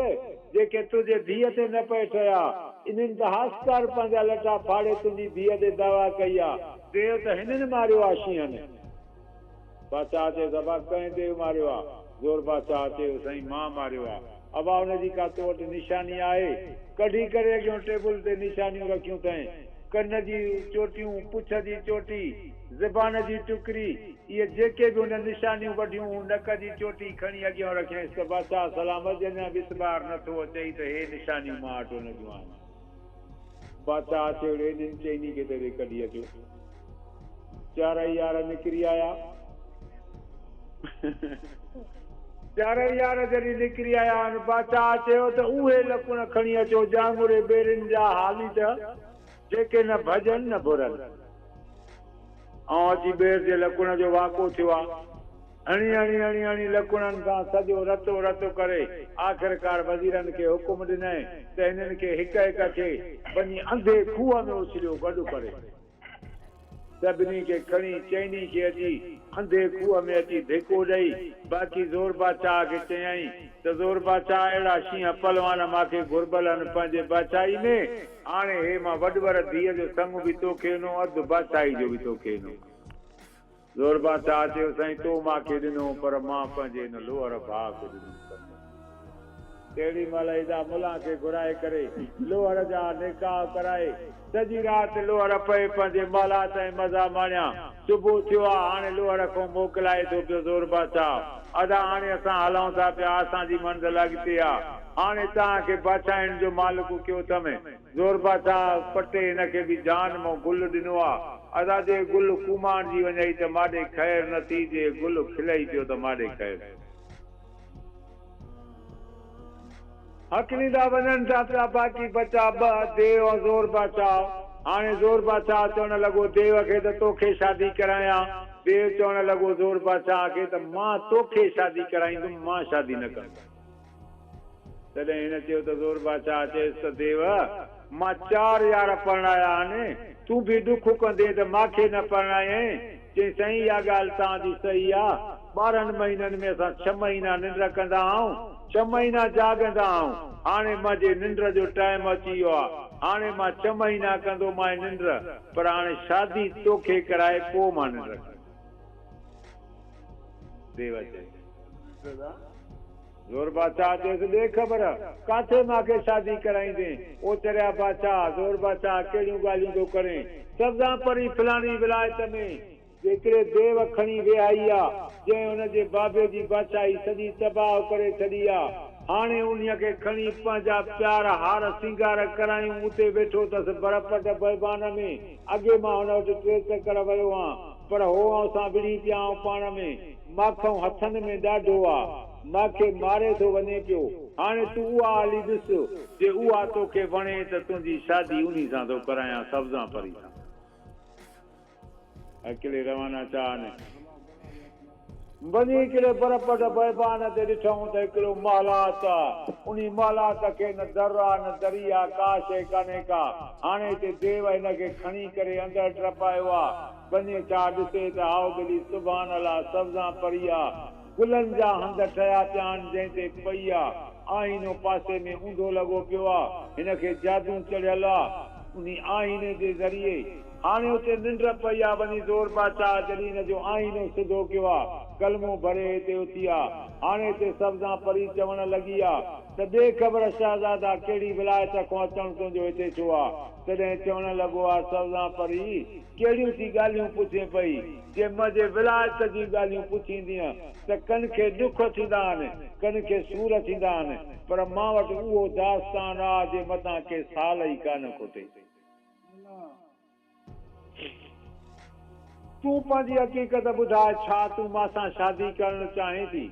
جيڪي تنهنجي ڌيء تي نه پئي ٺهيا، انهن ته هاسڪار پنهنجا لٽا ڦاڙي تنهنجي ڌيء تي دعويٰ ڪئي آ. ديو ته هنن ماريو آ شينهن. بادشاهه چيس، ابا ڪنهن ديو ماريو آ؟ زور بادشاهه چيو، سائين مان ماريو آ. ابا ان جي ڪا تو وٽ نشاني آهي؟ ڪڍي ڪري اڳيون ٽيبل تي نشانيون رکيون اٿئين. ڪن جي چوٽيون، پڇ جي چوٽي، زبان جي ٽڪري، اهي جيڪي به هن نشانيون وڍيون هو نڪ جي چوٽي کڻي اڳيان رکيائينس ته بادشاهه سلامت جي اڃا به اعتبار نه ٿو اچئي ته هي نشانيون مان وٽ ان جون آهن. بادشاهه چيو، ڙي انهن چئني کي ته هتي ڪڍي اچو. چارئي يار نڪري آيا. چارئي يار جڏهن نڪري آيا آهن، بادشاهه چيو ته اهي لڪڻ کڻي اچو جانگوري ٻيرين جا حالي ته جيڪي نه ڀڄن نه ڀرن. ۽ اچي ٻير جي لڪڻ جو واقعو ٿيو آ. هڻي هڻي هڻي هڻي لڪڻن سان سڄو رتو رت ڪري آخرڪار وزيرن کي حڪم ڏنائين ته هنن کي هڪ هڪ کي وڃي انڌي کوهه ۾ اڇليو گڏ ڪري. سڀني کي کڻي چئني کي اچي انڌي کوهه ۾ اچي ڌڪو ڏئي، باقي زور بادشاهه کي چيائين ته زور بادشاهه اهڙا شينهن پهلوان مان کي گهربل هن پنهنجي بادشاهي ۾، هاڻي هي مان وڏور ڌيء جو سڱ به توکي ڏنو اڌ بادشاهي جو به توکي ڏنو. زور بادشاهه چيو سائين تو مان کي ڏنو پر مان پنهنجي هن لوهر ڀاء کي ڏنم سڱ. تهڙي مهل ادا ملان کي گهرائي ڪري لوهر جا نڪاح ڪرائي سڄي رات لوهر پئي پنهنجي محلات ۽ مزا ماڻيا. صبح ٿيو آ هاڻي لوهر کان موڪلائي ٿو پيو زور بادشاهه ادا هاڻي اسان هلون ٿا پيا اسان جي منزل اڳتي آ هاڻي توهان کي بادشاهين جو مالڪ ڪيو اٿم. زور بادشاهه پٽي هن کي به جان مون گل ڏنو آ. ادا جي گل ڪوماڻجي وڃئي ته ماڏي خير نه ٿي جي گل کلئي پيو ته ماڏي خير ٿي. هڪليندا وڃن ٿا پيا باقي بچا ٻه ديو ۽ زور بادشاهه. هاڻي زور بادشاهه چوڻ لڳو ديو کي ته توکي شادي ڪرايان. ديو چوڻ لڳو زور بادشاهه کي ته مان توکي شادي ڪرائيندم مان شادي نه ڪندس. تڏهن هن چيو ته زور بادشاهه چيس ته ديو مان چار يار پرڻايا آهن، تون به ڏک ڪندين ته مان کي نه پرڻايئين. چيائين سائين اها ڳالهه توهان جي صحيح آ، 12 مهينن ۾ اسان ڇهه مهينا ننڊ ڪندا آهيون، ڇهه مهينا جاڳندا آهيون، هاڻي منهنجي ننڊ جو ٽائيم اچي ويو آ، هاڻي مان ڇهه مهينا ڪندومانء ننڊ، پر هاڻي شادي توکي ڪرائي پوء مان ننڊ ڪندس. ديو چيس. زور بادشاهه چيس، ڏي خبر، ڪاٿي مان کي شادي ڪرائيندين؟ او چريا بادشاهه، زور بادشاهه، ڪهڙيون ڳالهيون ٿو ڪرين؟ سبزان پري فلاڻي ولايت ۾ هڪڙي ديو کڻي ويهائي آ، جنهن ان جي بابي جي بادشاهي سڄي تباهه ڪري ڇڏي آ. هاڻي انهيء کي کڻي پنهنجا پيار هار سينگار ڪرايون، اتي ويٺو اٿس برپٽ بيبان ۾. اڳي مان هن وٽ ٽي چڪر ويو هان، پر هو آئون سان وڙهي پيا آئون پاڻ ۾. ماکئون هٿن ۾ ڏاڍو آ، ماکي ماري ٿو وڃي پيو. هاڻي تون اها هلي ڏس، جي اها توکي وڻي ته تنهنجي شادي انهي سان ٿو ڪرايان، سبزان پري سان. اڪيلي روانا ٿيا آهن. وڃي هڪڙي برپٽ بيابان تي ڏٺائون ته هڪڙو محلات آ. انهي محلات کي نه در آ نه دري آ، ڪا شيء ڪانهي ڪا. هاڻي هتي ديو هن کي کڻي ڪري اندر ٽپايو آ. وڃي ڇا ڏسي ته هائو ٻلي سبحان الله سبزان پري آ. گلن جا هنڌ ٺهيا پيا آهن جنهن تي پئي آ. آئينو پاسي ۾ اونڌو لڳو پيو آ. هن کي جادو چڙهيل آ. انهي آئيني جي ذريعي هاڻي اتي ننڊ پئي آ. وڃي زور بادشاهه جڏهن هن جو آئينو سڌو ڪيو آ. ڪلمو ڀري هتي اٿي آ. هاڻي هتي سبزان پري چوڻ لڳي آ ته ڏي خبر شهزادا ڪهڙي ولايت کان اچڻ تنهنجو هتي ڇو آ؟ تڏهن چوڻ لڳو آ سبزان پري ڪهڙيون ٿي ڳالهيون پڇين پئي؟ جي منهنجي ولايت جون ڳالهيون پڇيندينء ته ڪن کي ڏک ٿيندا آهن، ڪن کي سور ٿيندا آهن، پر مان وٽ اهو داستان آ جي متان ڪي سال ئي ڪانه کوٽي. تون پنهنجي حقيقت ٻڌاء، ڇا تون مان سان شادي ڪرڻ چاهين ٿي؟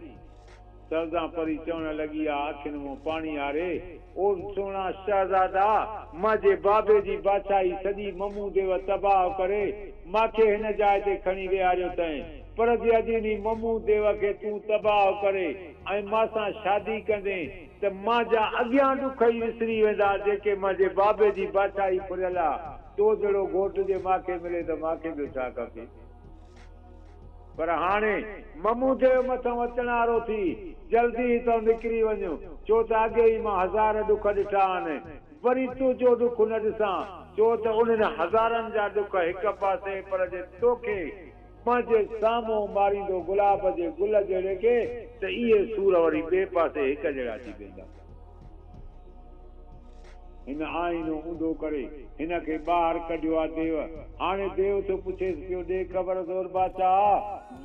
سبزان پري چوڻ لڳي آ اکين مون پاڻي آري، او سهڻا شهزادا، منهنجي بابي جي بادشاهي سڄي ممون ديو تباهه ڪري، مان کي هن جاء تي کڻي ويهاريو اٿئين. پر جي اڄ انهي ممون ديو کي تون تباهه ڪري ۽ مان سان شادي ڪندين. ته مانجا اڳيان ڏک ئي وسري ويندا، جيڪي مانجي بابي جي بادشاهي ڦريل آ. تو جهڙو گهوٽ جي ماکي ملي ته ماکي ٻيو ڇا کپي؟ پر هاڻي ممون ديو مٿئون اچڻ وارو ٿي، جلدي هتئون نڪري وڃ، ڇو ته اڳي ئي مان هزار ڏک ڏٺا آهن، وري تنهنجو ڏک نه ڏسان، ڇو ته انهن هزارن جا ڏک هڪ پاسي، پر جي توکي منهنجي سامهون ماريندو گلاب جي گل جهڙي کي ته اهي سور وري ٻئي پاسي هڪ جهڙا ٿي پيندا. هن آئينو اونڌو ڪري هن کي ٻاهر ڪڍيو آ ديو. هاڻي ديو ٿو پڇيس پيو ڏي خبر زور بادشاهه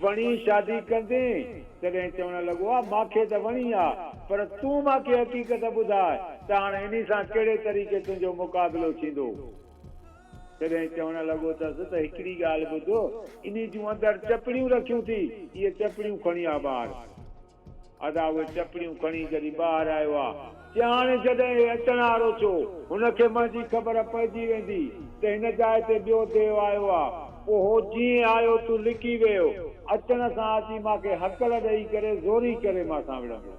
وڻي شادي ڪندين؟ تڏهن چوڻ لڳو آ ماکي ته وڻي آ پر تون ماکي حقيقت ٻڌاء ته هاڻي انهي سان ڪهڙي طريقي تنهنجو مقابلو ٿيندو؟ تڏهن چوڻ لڳو اٿس ته هڪڙي ڳالهه ٻڌ، انهي جون اندر چپڙيون رکيون ٿي، اهي چپڙيون کڻي آ ٻاهر. ادا اهي چپڙيون کڻي جڏهن ٻاهر آيو آ، چي هاڻي جڏهن هي اچڻ وارو ٿيو، هن کي منهنجي خبر پئجي ويندي ته هن جاء تي ٻيو ديو آيو آ. پوء هو جيئن آيو تون لڪي ويهه، اچڻ سان اچي مان کي هڪل ڏئي ڪري زوري ڪري مان سان وڙهندو.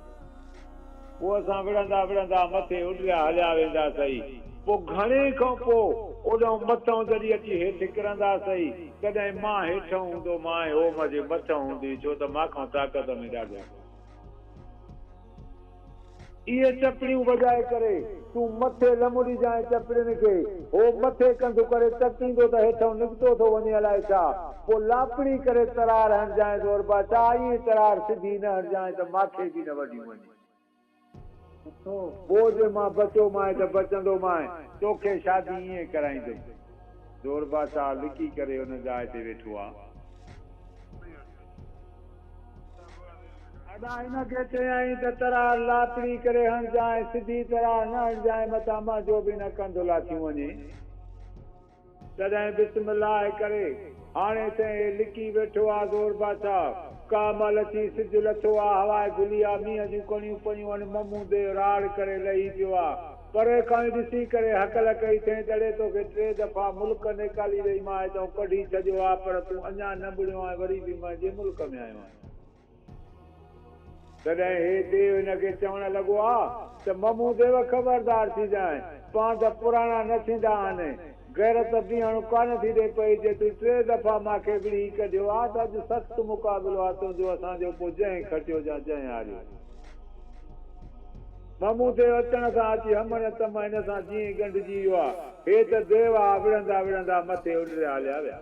پوء اسان وڙهندا وڙهندا مٿي اڏريا هليا وينداسئي. پوء گهڻي کان پوء اوڏانهن مٿئون جڏهن اچي هيٺ ڪرنداسئي، تڏهن مان هيٺئون هوندومان ۽ هوء منهنجي مٿئون هوندي، ڇو ته مان کان طاقت ۾ ڏاڍو. اهي چپڙيون وڄائي ڪري تون مٿي لنبڙجانء چپڙين کي. هو مٿي ڪنڌ ڪري تڪيندو ته هيٺئون نڪتو ٿو وڃي الائي ڇا. پوء لاپڙي ڪري ترار هڻجانء زوربا ڇا ائين ترار سڌي نه هڻجانء ته ماکي به نه وڍيون وڃي. پوء جي مان بچيومانء ته بچندومانء، توکي شادي ائين ڪرائيندم. زوربا شاهه لڪي ڪري ان جاء تي ويٺو آ. ادا هن کي چيائين ته ترار لاپڙي ڪري هڻجانء، سڌي ترار نه هڻجانء متان منهنجو به نه ڪنڌ لاٿيون وڃي. تڏهن بسم الله ڪري هاڻي سين هي لڪي ويٺو آ زور بادشاهه. ڪا مهل اچي سج لٿو آ، هواء گهلي آ، مينهن جون ڪڻيون پيون آهن، ممون ديو راڙ ڪري لهي پيو آ. پري کان ئي ڏسي ڪري هڪل ڪئي ٿئين ته اڙي توکي ٽي دفعا ملڪ نيڪالي ڏئي مان هتئون ڪڍي ڇڏيو آ پر تون اڃا نه ٻڙيو آهين وري به منهنجي ملڪ ۾ آيو آهين. تڏهن هي ديو هن کي چوڻ لڳو آ ته ممون ديو خبردار ٿيجانء پاند پراڻا نه ٿيندا آهن غيرت بيهڻ ڪانه ٿي ڏي پئي جي تون ٽي دفعا مان کي وڙهي ڪڍيو آ ته اڄ سخت مقابلو آ تنهنجو اسان جو پوء جنهن کٽيو جا جنهن هاريو. ممون ديو اچڻ سان اچي همڻ تم هن سان جيئن ئي ڳنڍجي ويو آ هي ته ديو آ وڙهندا وڙهندا مٿي اڏريا هليا ويا.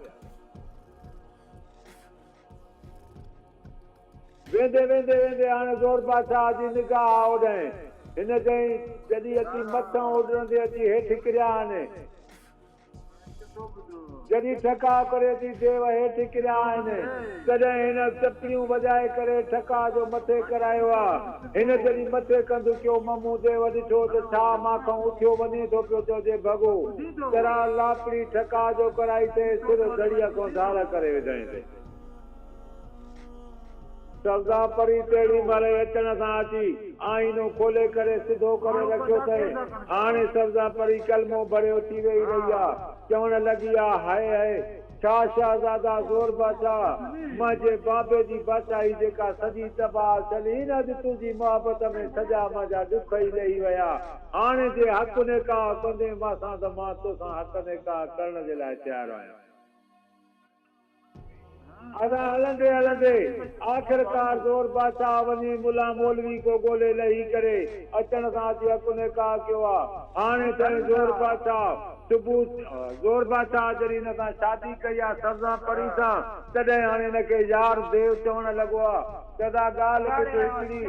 ويندي ويندي ويندي هاڻي زور بادشاهه جي نگاهه اوڏانهن هن چيائين، جڏهن اچي مٿئون اڏرندي اچي هيٺ ڪريا آهن. جڏهن ٺڪاء ڪري اچي ديو هيٺ ڪريا آهن، تڏهن هن چپڙيون وڄائي ڪري ٺڪاء جو مٿي ڪرايو آ. هن جڏهن مٿي ڪنڌ ڪيو، ممون ديو ڏٺو ته ڇا مان کان اٿيو وڃي ٿو پيو چئجي ڀڳو. ترار لاپڙي ٺڪاء جو ڪرائي تنهن سر ڌڙيء کان ڌار ڪري وڌائين ٿي. سودا پري تهڙي مهل ئي اچڻ سان اچي آئينو کولي ڪري سڌو ڪري رکيو اٿئين. هاڻي سودا پري ڪلمو ڀري اٿي ويهي رهي آ. چوڻ لڳي آ، هائي هائي! ڇا شهزادا زور بادشاهه، منهنجي بابي جي بادشاهي جيڪا سڄي تباهه ٿيل هئي نه اڄ تنهنجي محبت ۾ سڄا منهنجا ڏک ئي لهي ويا. هاڻي جي حق نڪاح ڪندين مان سان ته مان توسان حق نڪاح ڪرڻ جي لاء تيار آهيان. ادا هلندي هلندي آخرڪار زور بادشاهه وڃي ملان مولوي ڪو ڳولي لهي ڪري اچڻ سان اچي حق نڪاح ڪيو آ. هاڻي سائين زور بادشاهه صبح زور بادشاهه جڏهن هن سان شادي ڪئي آ سرزان پري سان تڏهن هاڻي هن کي يار ديو چوڻ لڳو آ ته ادا ڳالهه ٻڌ هڪڙي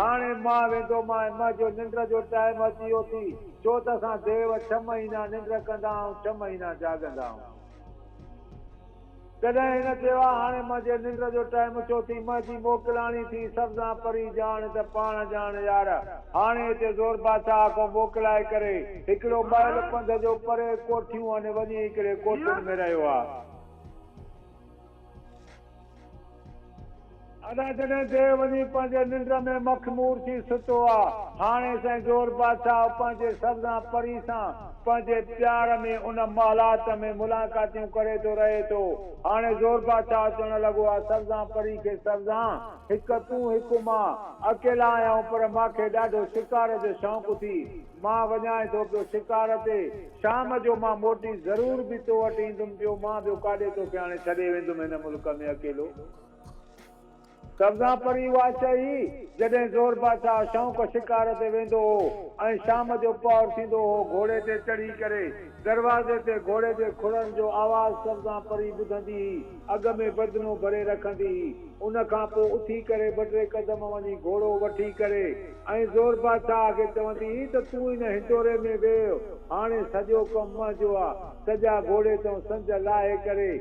هاڻي مان ويندومانء منهنجو ننڊ جو ٽائيم اچي ويو ٿي ڇو ته اسان ديو ڇهه مهينا ننڊ ڪندا آهيون ڇهه مهينا جاڳندا آهيون. تڏهن هن چيو، آ هاڻي منهنجي ننڊ جو ٽائيم ٿيو ٿي، منهنجي موڪلاڻي ٿي، سبزان پري ڄاڻ ته پاڻ ڄاڻ يار. هاڻي هتي زور بادشاهه کان موڪلائي ڪري، هڪڙو مئل پنڌ جو پري ڪوٺيون ان وڃي هڪڙي ڪوٺين ۾ رهيو آ. ادا جڏهن ديو وڃي پنهنجي ننڊ ۾ مخمور ٿي ستو آ، هاڻي سائين زور بادشاهه پنهنجي سبزان پري سان پنهنجي پيار ۾ ان محلات ۾ ملاقاتيون ڪري ٿو رهي ٿو. هاڻي زور بادشاهه چوڻ لڳو آ سبزان پري کي سبزان! هڪ تون هڪ مان، اڪيلا آهيون پر مان کي ڏاڍو شڪار جو شوق ٿي، مان وڃانء ٿو پيو شڪار تي، شام جو مان موٽي ضرور به تو وٽ ايندم پيو، مان ٻيو ڪاڏي توکي هاڻي ڇڏي ويندم هن ملڪ ۾ اڪيلو. سبزان پري اها چئي، جڏهن زور بادشاهه شوق شڪار تي ويندو هو ۽ شام جو پهر ٿيندو هو، گهوڙي تي چڙهي ڪري دروازي تي گهوڙي جي کڙن جو آواز سبزان پري ٻڌندي هئي، اڳ ۾ بدنو ڀري رکندي هئي. ان کان پوء اٿي ڪري ٻه ٽي قدم وڃي گهوڙو وٺي ڪري ۽ زور بادشاهه کي چوندي هئي ته تون ان هندوري ۾ ويهه، هاڻي سڄو ڪم منهنجو آ. سڄا گهوڙي تئون سنج لاهي ڪري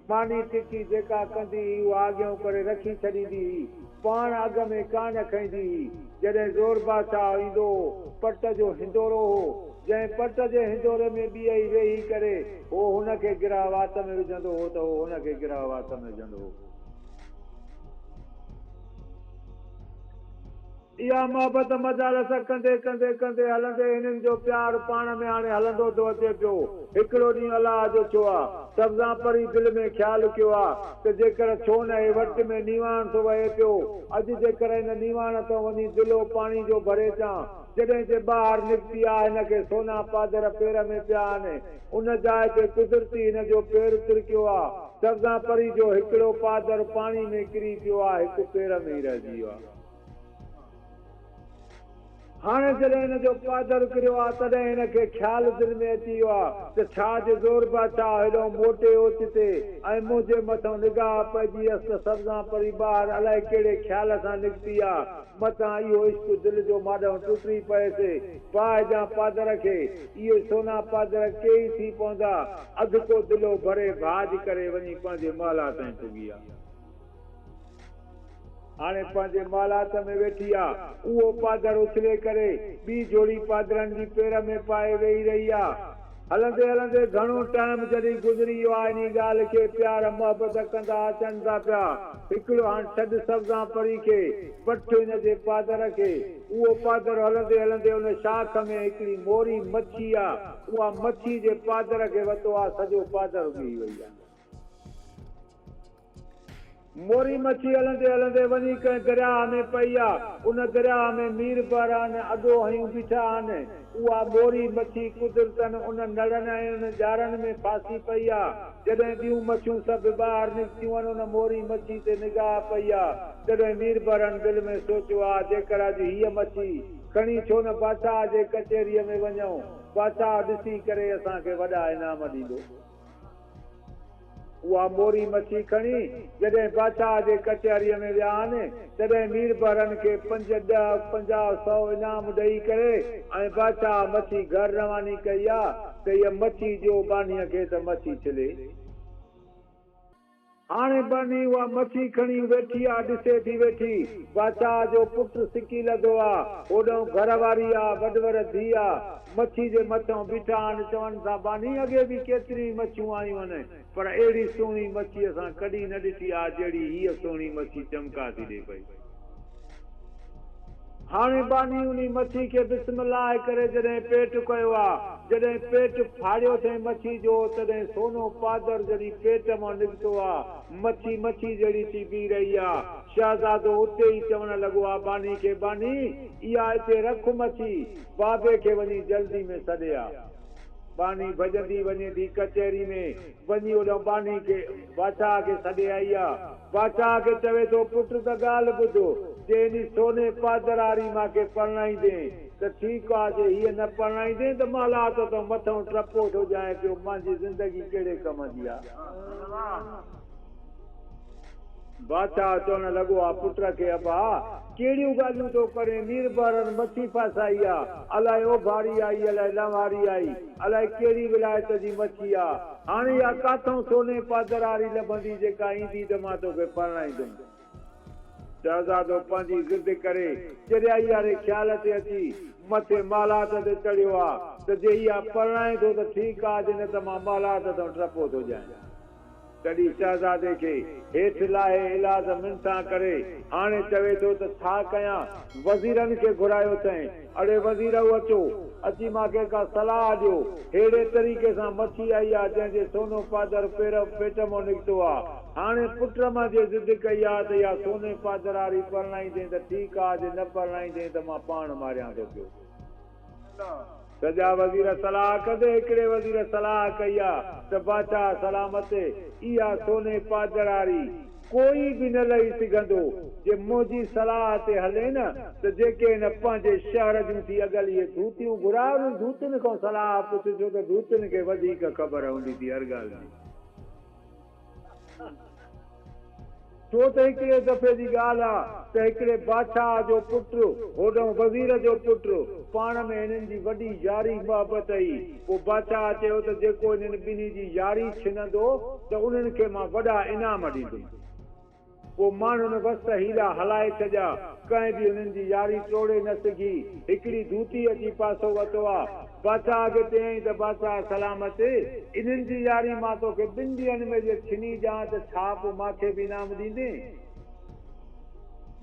ماني ٽڪي جيڪا ڪندي هئي اها اڳيئون ڪري رکي ڇڏيندي هئي. پاڻ اڳ ۾ ڪانه کائيندي هئي. جڏهن زور بادشاهه ايندو هو، پٽ جو هندورو هو. جنهن پٽ جي هندوري ۾ ٻيئي ويهي ڪري هو هن کي گرهه وات ۾ وجهندو هو ته هو هن کي گرهه وات ۾ وجهندو هو. اها محبت مجالس ڪندي ڪندي ڪندي هلندي هنن جو پيار پاڻ ۾ هاڻي هلندو ٿو اچي پيو. هڪڙو ڏينهن الله جو ڇو آ، سبزان پري دل ۾ خيال ڪيو آ ته جيڪر ڇو نه هي وٽ ۾ نيواڻ ٿو وهي پيو، اڄ جيڪر هن نيواڻ تان وڃي دلو پاڻي جو ڀري اچان. جڏهن جي ٻاهر نڪتي آ هن کي سونا پادر پير ۾ پيا آهن. ان جاء تي قدرتي هن جو پير ترڪيو آ. سبزان پري جو هڪڙو پادر پاڻي ۾ ڪري پيو آ، هڪ پير ۾ ئي رهجي ويو آ. هاڻي جڏهن هن جو پادر ڪريو آ، تڏهن هن کي خيال دل ۾ اچي ويو آ ته ڇا جي زور بادشاهه هيڏانهن موٽي اوچتي ۽ منهنجي مٿئون نگاهه پئجي ويس ته سبزان پري ٻاهر الائي ڪهڙي خيال سان نڪتي آ، متان اهو عشق دل جو ماڏهون ٽٽي پئيس. باهه جان پادر کي، اهي سونا پادر ڪيئي ٿي پوندا. اڌ ڪو دلو ڀري ڀاڄ ڪري وڃي پنهنجي محلات تائين پڳي آ. هاڻي پنهنجي محلات ۾ ويٺي آ. اهو پادر اڇلي ڪري، ٻي جوڙي پادرن جي پير ۾ پائي ويهي رهي آ. هلندي هلندي گهڻو ٽائيم جڏهن گذري ويو آ، انهي ڳالهه کي پيار محبت ڪندا اچن ٿا پيا. هڪڙو هاڻ ڇڏ سبزان پري کي، وٺ هن جي پادر کي. اهو پادر هلندي هلندي ان شاخ ۾ هڪڙي موري مڇي آ، اها مڇي جي پادر کي وتو آ، سڄو پادر ڳهي وئي آ. موري مڇي هلندي هلندي وڃي ڪنهن درياهه ۾ پئي آ. ان درياهه ۾ مير بحران اڏو هنيون بيٺا آهن. اها موري مڇي قدرتن ان نڙن ۽ ان ڄارن ۾ ڦاسي پئي آ. جڏهن ٻيون مڇيون سڀ ٻاهر نڪتيون آهن ان موري مڇي تي نگاهه پئي آ. تڏهن مير بحران دل ۾ سوچيو آ جيڪر اڄ هيء مڇي کڻي ڇو نه بادشاهه جي ڪچهريء ۾ وڃون. بادشاهه ڏسي ڪري اسان کي وڏا انعام ڏيندو. اها موري مڇي کڻي جڏهن بادشاهه جي ڪچهريء ۾ ويا آهن، تڏهن ميربحرن کي پنج، ڏهه، 50، سئو انعام ڏئي ڪري ۽ بادشاهه مڇي گهر رواني ڪئي آ ته هيء مڇي ڏيو ٻانهيء کي ته مڇي ڇلي. هاڻي ٻانهي اها مڇي کڻي ويٺي آ، ڏسي ٿي ويٺي، بادشاهه جو پٽ سڪي لڌو آ، هوڏانهن گهر واري آ، وڏور ڌيء آ، مڇي جي مٿئون بيٺا آهن، چون ٿا، ٻانهي اڳي به ڪيتريون ئي مڇيون آيون آهن، پر اهڙي سهڻي مڇي اسان ڪڏهن نه ڏٺي آهي، جهڙي هيء سهڻي مڇي چمڪا ٿي ڏئي پئي. هاڻي ٻانهي انهي مڇي کي بسم الله ڪري جڏهن پيٽ ڪيو آ، جڏهن پيٽ ڦاڙيو اٿئين مڇي جو، تڏهن سونو پادر جڏهن پيٽ مان نڪتو آ، مڇي مڇي جهڙي ٿي بيهي رهي آ. شهزادو اتي ئي چوڻ لڳو آ ٻانهي کي، ٻانهي! اها اتي رک مڇي. بابي کي وڃي جلدي ۾ سڏي آ. ٻانهي ڀڄندي وڃي ٿي ڪچهري ۾ وڃي اوڏانهن ٻانهي کي بادشاهه کي سڏي آئي آ. بادشاهه کي چوي ٿو پٽ ته ڳالهه ٻڌ، جي انهي سوني پادراري مان کي پرڻائيندين ته ٺيڪ آ، جي هيء نه پرڻائيندين ته محلات تان مٿئون ٽپو ٿو ڄائين پيو، مانجي زندگي ڪهڙي ڪم جي آ. بادشاهه چوڻ لڳو آ پٽ کي ابا! ڪهڙيون ڳالهيون ٿو ڪرين، ميربحرن مڇي ڦاسائي آ، الائي اوڀاري آئي الائي لنواري آئي، الائي ڪهڙي ولايت جي مڇي آ، هاڻي اها ڪاٿئون سوني پادراري لڀندي جيڪا ايندي ته مان توکي پرڻائيندم. شهزادو پنهنجي ضد ڪري چريائي واري خيال تي اچي مٿي محلات تي چڙهيو آ ته جي اها پرڻائين ٿو ته ٺيڪ آ جي نه ته مان محلات تان ٽپو ٿو ڏيانء. تڏهن شهزادي کي هيٺ لاهي ايلاز منٿان ڪري هاڻي چوي ٿو ته ڇا ڪيان؟ وزيرن کي گهرايو اٿئين. اڙي وزيرؤ اچو، اچي مان کي ڪا صلاح ڏيو. ههڙي طريقي سان مڇي آئي آ، جنهن جي سونو پادر پير پيٽ مون نڪتو آ. هاڻي پٽ مانجي ضد ڪئي آ ته اها سوني پادراري پرڻائيندين ته ٺيڪ آ، جي نه پرڻائيندين ته مان پاڻ ماريان ٿو پيو. سڄا وزير صلاح ڪندي هڪڙي وزير صلاح ڪئي آ ته بادشاهه سلامت اها سوني پادراري ڪوئي به نه لهي سگهندو جي منهنجي صلاح تي هلين نه ته جيڪي هن پنهنجي شهر جون ٿي اڳل اهي ڌوتيون گهراء انهن ڌوتين کان صلاح پڇ ڇو ته ڌوتين کي وڌيڪ خبر هوندي ٿي هر ڳالهه جي. ڇو ته هڪڙي دفعي جي ڳالهه آ ته هڪڙي بادشاهه جو پٽ هوڏانهن وزير جو پٽ پاڻ ۾ هنن جي وڏي ياري محبت هئي. پوء بادشاهه چيو ته جيڪو انهن ٻنهي جي ياري ڇنندو ته انهن کي مان وڏا انعام ڏيندم. پوء ماڻهن وس حيلا هلائي ڇڏيا. ڪنهن به هنن جي ياري ٽوڙي نه سگهي. هڪڙي ڌوتي اچي پاسو وتو آ. بادشاهه کي چيائين ته بادشاهه سلامت، انهن جي ياري مان توکي ٻن ڏينهن ۾ جي ڇني ڏيان ته ڇا پوء مان کي به انعام ڏيندين؟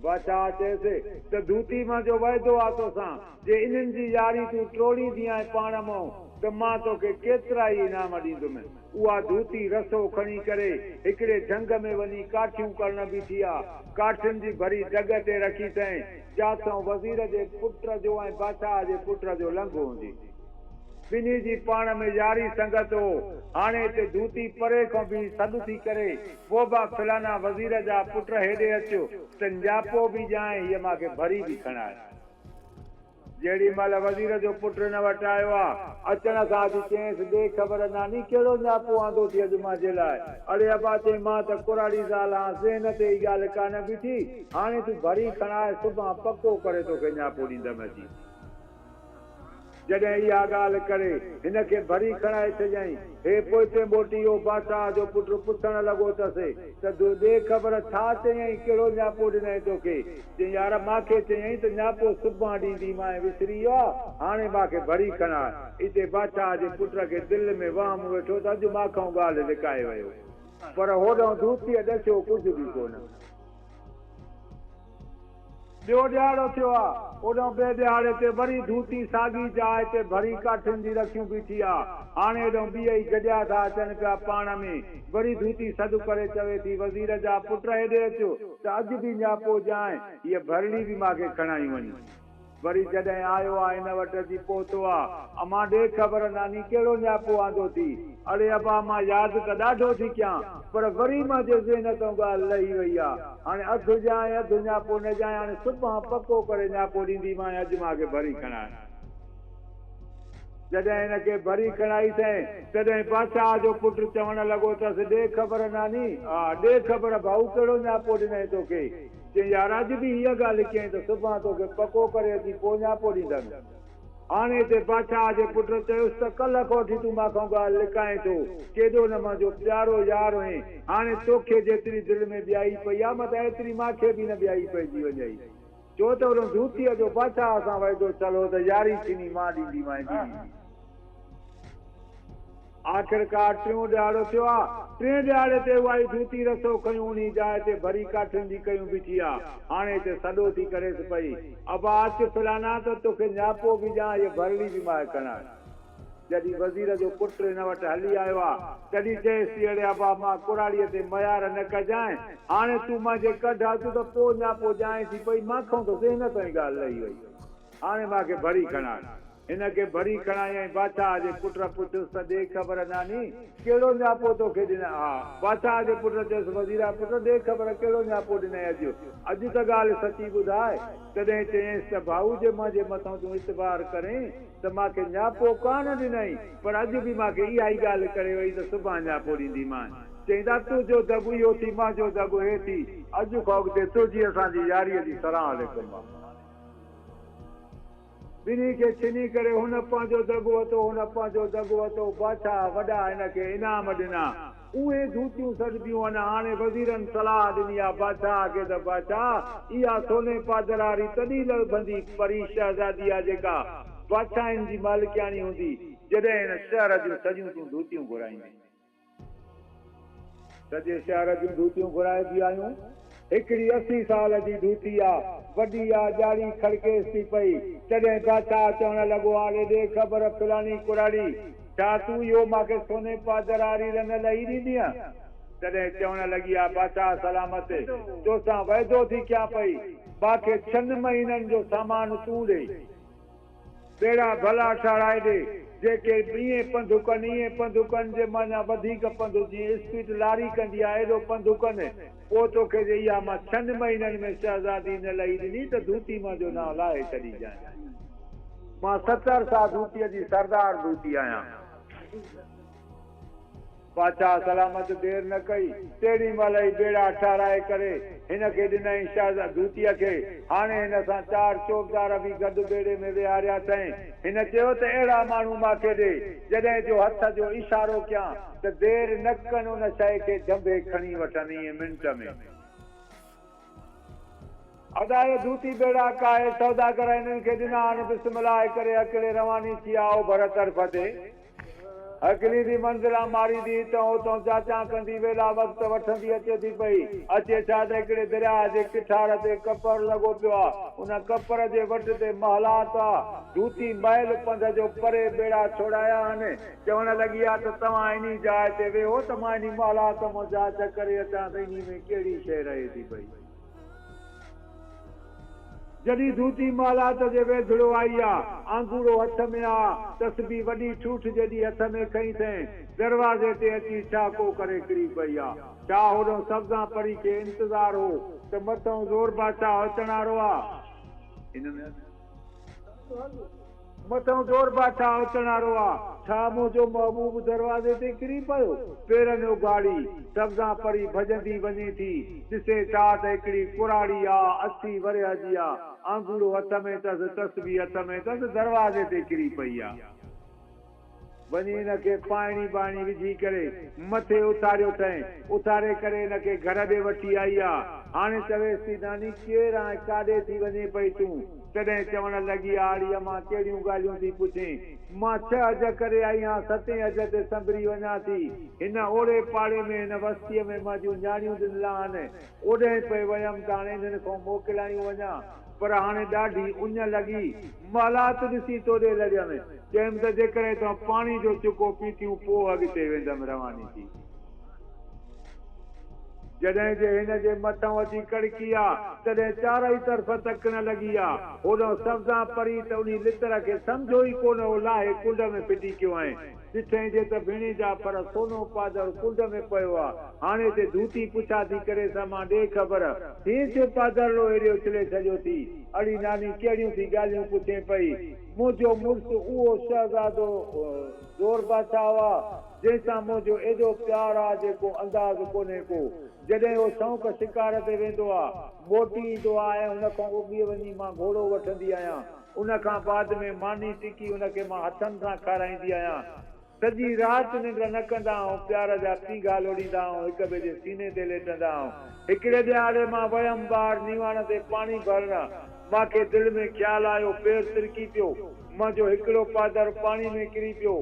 بادشاهه چيس ته ڌوتي منهنجو وعدو آ توسان، جي انهن جي ياري تون ٽوڙيندين پاڻ مئون ته مان توکي ڪيترائي انعام ڏيندم. اها ڌوتي رسو کڻي ڪري هڪڙي جهنگ ۾ وڃي ڪاٺيون ڪرڻ بيٺي آ. ڪاٺين جي ڀري ڊڳ تي رکي ٿئين، جاتئون وزير جي پٽ جو ۽ بادشاهه جي پٽ جو لنگهه هوندي. ٻنهي جي پاڻ ۾ ياري سنگت هو. هاڻي هتي ڌوتي پري کان بيهي سڏ ٿي ڪري، ووبا فلانا وزير جا پٽ هيڏي اچ ته نياپو به ڏيانء هيء مان کي ڀري به کڻاء. جهڙي مهل وزير جو پٽ هن وٽ آيو آ، اچڻ سان اچي چيائينس، ڏي خبر ناني، ڪهڙو نياپو آندو ٿي اڄ مانجي لاء؟ اڙي ابا، چيائين، مان ته ڪراڙي زال آن، ذهن تي ئي ڳالهه ڪانه بيٺي، هاڻي تون ڀري کڻاء، سڀان پڪو ڪري توکي نياپو ڏيندم اچي. جڏهن اها ڳالهه ڪري، هن کي ڀري کڻائي ڇڏيائين. هي پوئتي موٽي اهو بادشاهه جو پٽ پڇڻ لڳو اٿس ته ڏي خبر ڇا چيائين، ڪهڙو نياپو ڏنائين توکي؟ چيائين، يار مان کي چيائين ته نياپو سڀان ڏينديمانء وسري ويو آ، هاڻي مان کي ڀري کڻاء. اتي بادشاهه جي پٽ کي دل ۾ وهم ويٺو ته اڄ مان کان ڳالهه لڪائي ويو. پر هوڏانهن ڌوتيء ڏسيو ڪجهه به ڪونه. ٻيو ڏهاڙو ٿيو آ. اوڏانهن ٻئي ڏهاڙي تي وري ڌوتي ساڳي جاء تي ڀري ڪاٺين جي رکيون بيٺي آ. هاڻي ايڏانهن ٻيئي گڏيا ٿا اچن پيا پاڻ ۾. وري ڌوتي سڏ ڪري چوي ٿي، وزير جا پٽ هيڏي اچ ته اڄ به نياپو ڏيانء، هيء ڀرڙي به مان کي کڻائي وڃ. وري جڏهن آيو آ هن وٽ اچي پهتو آ. امان ڏي خبر ناني ڪهڙو نياپو آندو ٿي؟ اڙي ابا مان ياد ته ڏاڍو ٿي ڪيان پر وري منهنجي ذهن تان ڳالهه لهي وئي آ. هاڻي اڌ ڏيانء اڌ نياپو نه ڏيانء هاڻي سڀان پڪو ڪري نياپو ڏينديمانء اڄ مان کي ڀري کڻاء. جڏهن هن کي ڀري کڻائي ٿئين، تڏهن بادشاهه جو پٽ چوڻ لڳو اٿس، ڏي خبر ناني، آ، ڏي خبر ڀائو ڪهڙو نياپو ڏنائين توکي؟ چيائين، يار اڄ به هيء ڳالهه ڪيائين ته سڀان توکي پڪو ڪري اچي پوء نياپو ڏيندم. هاڻي هتي بادشاهه جي پٽ چيس ته ڪلهه کان وٺي تون مان کان ڳالهه لڪائين ٿو، ڪيڏو نه منهنجو پيارو يار هئين، هاڻي توکي جيتري دل ۾ ٻيائي پئي آ، متان ايتري مان کي به نه ٻيائي پئجي وڃئي. ڇو ته ان ڌوتيء جو بادشاهه سان وعدو ٿيل هو ته ياري ڇني مان ڏينديمانء ٻنهي جي. آخرڪار ٽيون ڏهاڙو ٿيو آ. ٽئين ڏهاڙي تي اها ئي ڌوتي رسو کنيون انهي جاء تي ڀري ڪاٺين جي ڪيون بيٺي آ. هاڻي هتي سڏو ٿي ڪريس پئي، ابا اچ فلانا ته توکي نياپو به ڏيان هيء ڀرڙي به ماء کڻاء. جڏهن وزير جو پٽ هن وٽ هلي آيو آ، تڏهن چيس ٿي، اڙي ابا، مان ڪراڙيء تي ميار نه ڪجانء، هاڻي تون مانجي ڪڍ اچ ته پوء نياپو ڏيانء ٿي پئي، مان کئون ته ذهن تائين ڳالهه لهي وئي، هاڻي مان کي ڀري کڻاء. هن کي ڀري کڻايائين. بادشاهه جي پٽ پڇيس ته ڏي خبر ناني، ڪهڙو نياپو توکي ڏنائين؟ ها، بادشاهه جي پٽ چيس، وزير جا پٽ، ڏي خبر ڪهڙو نياپو ڏنائين اڄ؟ اڄ ته ڳالهه سچي ٻڌاء. تڏهن چيائينس ته ڀائو، جي مانجي مٿئون تون اعتبار ڪرين، ته مان کي نياپو ڪانه ڏنائين، پر اڄ به مان کي اها ئي ڳالهه ڪري وئي ته سڀان نياپو ڏينديمانء. چيائين ته تنهنجو دڳ اهو ٿي، مانجو دڳ هي ٿي، اڄ کان اڳتي تنهنجي اسان جي ياريء جي سلام عليڪم آ. ٻنهي کي ڇني ڪري هن پنهنجو دڳ وتو، هن پنهنجو دڳ وتو، بادشاهه وڏا هن کي انعام ڏنا. اهي ڌوتيون سڏبيون هن. هاڻي وزيرن صلاح ڏني آ بادشاهه کي ته بادشاهه اها سوني پادراري تڏهن لڀندي پري شهزادي آ جيڪا بادشاهين جي مالڪياڻي هوندي جڏهن هن شهر جون سڄيون تون ڌوتيون گهرائيندين. سڄي شهر جون ڌوتيون گهرائي ٿي آيون. هڪڙي 80 سال جي ڌوتي آ، وڏي آ، ڄاڙي کڙڪيس ٿي پئي. تڏهن بادشاهه چوڻ لڳو، آڙي ڏي خبر فلاڻي ڪراڙي، ڇا تون اهو مان کي سوني پادر واري رن لهي ڏيندينء؟ تڏهن چوڻ لڳي، آ بادشاهه سلامت، توسان وعدو ٿي ڪيان پئي، مان کي ڇهن مهينن جو سامان تون ڏي. ٻيڙا ڀلا ٺهرائي ڏي، جيڪي ائين پنڌ ڪن، ائين پنڌ ڪن، جي معنيٰ وڌيڪ پنڌ، جيئن اسپيڊ لاري ڪندي آهي، ايڏو پنڌ ڪن. پوء توکي جي اها مان ڇهن مهينن ۾ شهزادي نه لهي ڏني ته ڌوتي منهنجو نانء لاهي ڇڏيجانء. مان 70 سا ڌوتيء جي سردار ڌوتي آهيان. بادشاهه سلامت دير نه ڪئي، تهڙي مهل ئي ٻيڙا ٺهرائي ڪري هن کي ڏنائين شهزادي ڌوتيء کي. هاڻي هن سان چار چوبدار به گڏ ٻيڙي ۾ ويهاريا اٿئين. هن چيو ته اهڙا ماڻهو مان کي ڏي، جڏهن جو هٿ جو اشارو ڪيان ته دير نه ڪن ان شيء کي جنبي کڻي وٺن ائين منٽ ۾. ادا اهي ڌوتي ٻيڙا ڪاهي سوداگر هنن کي ڏنا آهن بسم الله ڪري هڪلي رواني ٿي آ اوڀر طرف تي. هڪليندي منزلان ماريندي هتئون هتئون جاچان ڪندي ويلا وقت وٺندي اچي ٿي پئي. اچي ڇا ته هڪڙي درياهه جي ڪٺار تي ڪپر لڳو پيو آ. ان ڪپر جي وٽ تي محلات آ. ڌوتي ميل پنڌ جو پري ٻيڙا ڇوڙايا آهن. چوڻ لڳي آ ته توهان انهي جاء تي ويهو ته مان انهي محلات مان جاچ ڪري اچان ته انهي ۾ ڪهڙي شيء رهي ٿي پئي. جڏهن ڌوتي محلات جي ويجهڙو آئي آ، آنگوڙو هٿ ۾ آ، تسبيح وڏي ٺوٺ جيڏي هٿ ۾ کنئي ٿئين، دروازي تي اچي ڇا ڪو ڪري ڪري پئي آ. ڇا هوڏهون سبزان پري کي انتظار هو ته مٿئون زور بادشاهه اچڻ وارو آ. ان ۾. مٿئون زور بادشاهه اچڻ وارو آ. ڇا منهنجو محبوب دروازي تي ڪري پيو؟ پيرن اگهاڙي، سبزان پري ڀڄندي وڃي ٿي. ڏسي ڇا ته هڪڙي ڪراڙي آ، 80 ورهيه جي آ. آنگوڙو هٿ ۾ اٿس، تسبيح هٿ ۾ اٿس، دروازي تي ڪري پئي آ. وڃي هن کي پاهڻي ٻاهڻي وجهي ڪري مٿي اٿاريو اٿئين. اٿاري ڪري هن کي گهر ڏي وٺي آئي آ. هاڻي چويس ٿي ناني ڪير آن ۽ ڪاڏي ٿي وڃين پئي تون؟ تڏهن چوڻ لڳي آ اڙي امان ڪهڙيون ڳالهيون ٿي پڇين. مان ڇهه حج ڪري آئي هان ستين حج تي سنڀري وڃان ٿي. هن اوڙي پاڙي ۾ هن وستيء ۾ منهنجون نياڻيون ڏنل آهن. اوڏهين پئي ويم ته هاڻي انهن کان موڪلايون وڃان. پر هاڻي ڏاڍي اڃ لڳي. محلات ڏسي توڏي لڙيم. چيم ته جيڪڏهن توهان پاڻي جو چڪو پيتيون پوء اڳتي ويندم. رواني ٿي. جڏهن جي هن جي مٿئون اچي ڪڙڪي آ، تڏهن چارئي طرف تڪڻ لڳي آ. هوڏانهن سبزان پري ته انهي لتر کي سمجهيو ئي ڪونه هو لاهي ڪنڊ ۾ ڦٽي ڪيو ۽ ڏٺئين جي ته ڀيڻي جا پر سونو پادر ڪنڊ ۾ پيو آ. هاڻي تي ڌوتي پڇا ٿي ڪريس امان ڏي خبر، هيء ڇو پادرڙو هيڏي اڇلي ڇڏيو ٿي؟ اڙي ناني ڪهڙيون ٿي ڳالهيون پڇين پئي؟ منهنجو مڙس اهو شهزادو زور بادشاهه آ، جنهن سان منهنجو ايڏو پيار آ جيڪو انداز ڪونهي ڪو. جڏهن هو شوق شڪار تي ويندو آ، موٽي ايندو آ ۽ هن کان اڳيئي وڃي مان گهوڙو وٺندي آهيان. ان کان بعد ۾ ماني ٽڪي ان کي مان هٿن سان کارائيندي آهيان. سڄي رات ننڊ نه ڪندا آهيون، پيار جا پينگها لوڏيندا آهيون، هڪ ٻئي جي سيني تي ليٽندا آهيون. هڪڙي ڏهاڙي مان ويم ٻاهر نيواڻ تي پاڻي ڀرڻ. مان کي دل ۾ خيال آيو، پير ترڪي پيو. منهنجو هڪڙو پادر پاڻي ۾ ڪري پيو.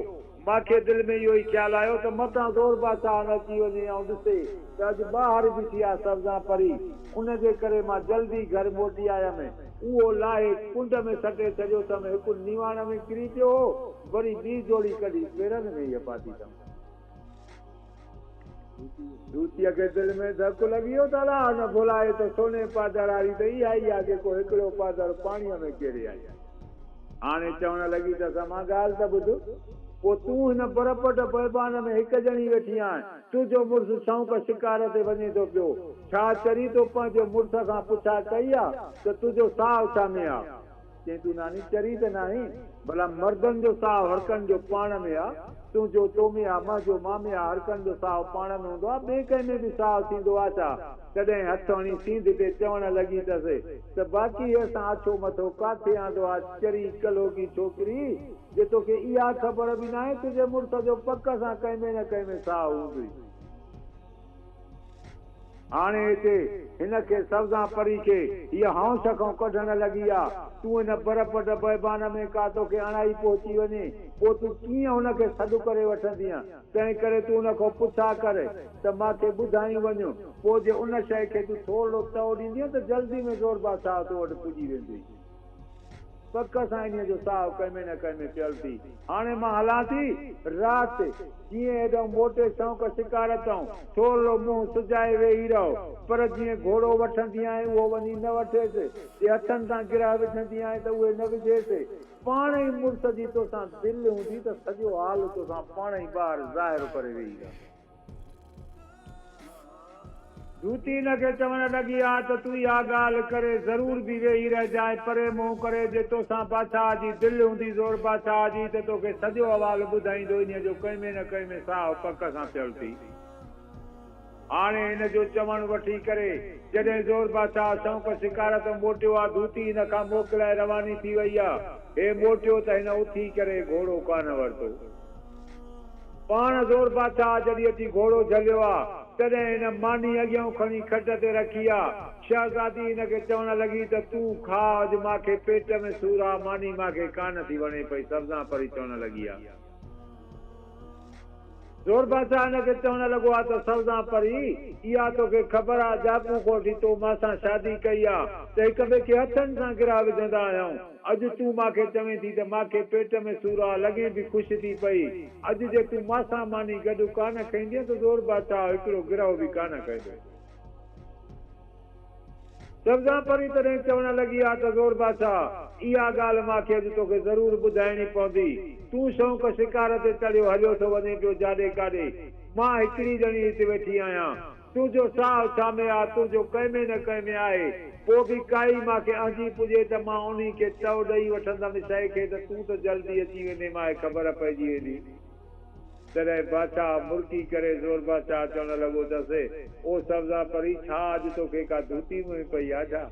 مان کي دل ۾ اهو ئي خيال آيو ته متان زور بادشاهه نه اچي وڃي ۽ ڏسي ته اڄ ٻاهر بيٺي آ سبزان پري. ان جي ڪري مان جلدي گهر موٽي آيم. اهو لاهي ڪنڊ ۾ سٽي ڇڏيو اٿم. هڪ نيواڻ ۾ ڪري پيو هو. وري ٻي جوڙي ڪڍي پيرن ۾ ئي پاتي اٿم. دوتيء کي دل ۾ ڌڪ لڳي ويو ته الله نه ڀلائي ته سوني پادر واري ته اها ئي آ جيڪو هڪڙو پادر پاڻيء ۾ ڪيري آئي. هاڻي چوڻ لڳي ته سما ڳالهه ته ٻڌ. پوء تون هن برپٽ بيابان ۾ هڪ ڄڻي ويٺي آهين. تنهنجو مڙس شوق شڪار تي وڃي ٿو پيو. ڇا چري تو پنهنجي مڙس کان پڇا ڪئي آ ته تنهنجو ساهه ڇا ۾ آ؟ چيائين تون ناني چري ته ناهين، ڀلا مردن جو ساهه هرڪن جو پاڻ ۾ آ، تنهنجو تو ۾ آ، منهنجو مان ۾ آ، هرڪن جو ساهه پاڻ ۾ هوندو آ، ٻئي ڪنهن ۾ به ساهه ٿيندو آ ڇا؟ تڏهن هٿ هڻي سينڌ تي چوڻ لڳي تس ته باقي هي اسان اڇو مٿو ڪاٿي آندو آ، چري ڪلهوڪي ڇوڪري، جي توکي اها خبر به ناهي، تنهنجي مڙس جو پڪ سان ڪنهن ۾ نه ڪنهن ۾ ساهه هوندوئي. هاڻي هتي هن کي سبزان پري کي هيء هؤنس کئون ڪڍڻ لڳي آ. تون هن برپٽ بيبان ۾ ڪا توکي اڻائي پهچي وڃي، پوء تون ڪيئن هن کي سڏ ڪري وٺندينء؟ تنهن ڪري تون ان کان پڇا ڪر ته مان کي ٻڌائين وڃ. پوء جي ان شيء کي تون ٿورڙو تئو ڏيندينء ته جلدي ۾ زور بادشاهه تو وٽ پڄي ويندوئي. پڪ سان انهيء جو ساهه ڪنهن ۾ نه ڪنهن ۾ پيل ٿي. هاڻي مان هلان ٿي. رات جيئن هيڏانهن موٽي شوق شڪار تئون ٿورڙو منهن سجائي ويهي رهو. پر جيئن گهوڙو وٺندي آهين اهو وڃي نه وٺيس. جي هٿن سان گرهه وجهندي آهين ته اهي نه وجهيس. پاڻ ئي مڙس جي توسان دل هوندي ته سڄو حال توسان پاڻ ئي ٻاهر ظاهر ڪري ويهي رهندو. دوتي هن کي چوڻ لڳي، ها ته تون اها ڳالهه ڪري ضرور به ويهي رهجانء، پري منهن ڪري، جي توسان بادشاهه جي دل هوندي زور بادشاهه جي ته توکي سڄو احوال ٻڌائيندو، انهيء جو ڪنهن ۾ نه ڪنهن ۾ ساهه پڪ سان پيل ٿي. هاڻي هن جو چوڻ وٺي ڪري، جڏهن زور بادشاهه شوق شڪار تان موٽيو آ، ڌوتي هن کان موڪلائي رواني ٿي وئي آ. هي موٽيو ته هن اٿي ڪري گهوڙو ڪانه ورتو. پاڻ زور بادشاهه جڏهن اچي گهوڙو جهليو آ، تڏهن هن ماني اڳيئون کڻي کٽ تي رکي آ. شهزادي هن کي چوڻ لڳي ته تون کاء اڄ مان کي پيٽ ۾ سور آ، ماني مان کي ڪانه ٿي وڻي پئي سبزان پري چوڻ لڳي آ. زور بادشاهه هن کي چوڻ لڳو آ ته سبزان پري، اها توکي خبر آ جاڪون کوٺي تو مان سان شادي ڪئي آ ته هڪ ٻئي کي هٿن سان گرهه وجهندا آهيون. اڄ تون مان کي چوين ٿي ته مان کي پيٽ ۾ سور آ، لڳين به خوش ٿي پئي. اڄ جي تون مان سان ماني گڏ ڪانه کائيندينء ته زور بادشاهه هڪڙو گرهه به ڪانه کائيندو. سبزان پري تڏهن چوڻ لڳي آ ته زور بادشاهه، اها ڳالهه مان کي اڄ توکي ضرور ٻڌائڻي پوندي. تون شوق شڪار تي چڙهيو هليو ٿو وڃين پيو جاڏي ڪاڏي. مان هڪڙي ڄڻي هت ويٺي آهيان. تنهنجو ساهه ڇا ۾ آ، تنهنجو ڪنهن ۾ نه ڪنهن ۾ آهي. پوء به ڪائي مان کي اهنجي پڄي ته مان انهي کي تئو ڏئي وٺندم شيء کي ته تون ته جلدي اچي ويندين مان کي خبر پئجي ويندي. تڏهن بادشاهه مرڪي ڪري زور بادشاهه چوڻ لڳو ته سي، او سبزا پري، ڇا اڄ توکي ڪا ڌوتي منهن پئي آ ڇا؟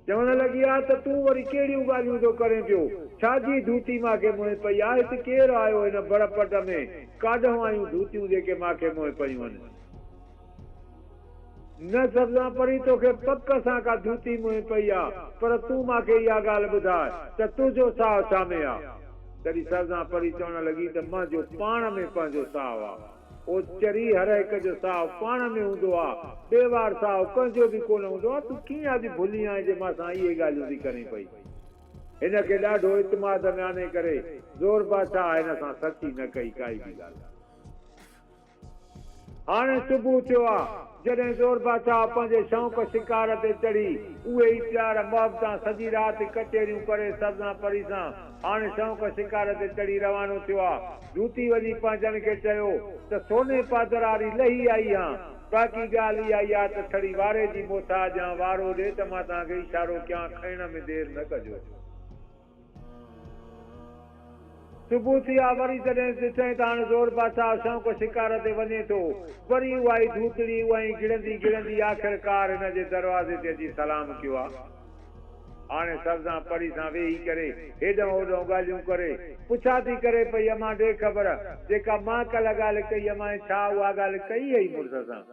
چوڻ لڳي آ ته تون وري ڪهڙيون ڳالهيون ٿو ڪرين پيو؟ ڇا جي ڌوتي مان کي منهن پئي آ؟ هت ڪير آيو هن بڙ پٽ ۾؟ ڪاڏهون آيون ڌوتيون جيڪي مان کي منهن پيون هن؟ نه سبزان پري توکي پڪ سان ڪا ڌوتي منهن پئي آ، پر تون مان کي اها ڳالهه ٻڌاء ته تنهنجو ساهه ڇا ۾ آ؟ تڏهن سبزان پري چوڻ لڳي ته منهنجو پاڻ ۾ پنهنجو ساهه آ. او چري هر هڪ جو ساهه پاڻ ۾ هوندو آ، ٻئي وار ساهه ڪنهن جو به ڪونه هوندو آ، تون ڪيئن اڄ ڀلي آئين جي مان سان اهي ڳالهيون ٿي ڪرين پئي. هن کي ڏاڍو اعتماد ۾ آني ڪري زور بادشاهه هن سان سچي نه ڪئي ڪائي به ڳالهه. هاڻي صبح ٿيو آ، جڏهن زور بادشاهه پنهنجي شوق شڪار تي چڙهي اهي ئي پيار محبتان سڄي رات ڪچهريون ڪري سبزان پري سان هاڻي شوق شڪار تي چڙهي روانو ٿيو آ. ڌوتي وڃي پنهنجن کي چيو ته سوني پادراري لهي آئي هان، باقي ڳالهه اها ئي آ ته ڇڙي واري جي موٿاج هان، وارو ڏي ته مان توهان کي اشارو ڪيان، کڻڻ ۾ دير نه ڪجو. صبح ٿي آ، وري جڏهن ڏٺئين ته هاڻ زور بادشاهه شوق شڪار تي وڃي ٿو، وري اها ئي ڌوتڙي اها ئي گڙندي گڙندي آخرڪار هن جي دروازي تي اچي سلام ڪيو آ. هاڻي سبزان پري سان ويهي ڪري هيڏانهن هوڏانهن ڳالهيون ڪري، پڇا ٿي ڪري پئي، امان ڏي خبر، جيڪا مان ڪلهه ڳالهه ڪئي امانء ڇا اها ڳالهه ڪئي هئي مڙس سان؟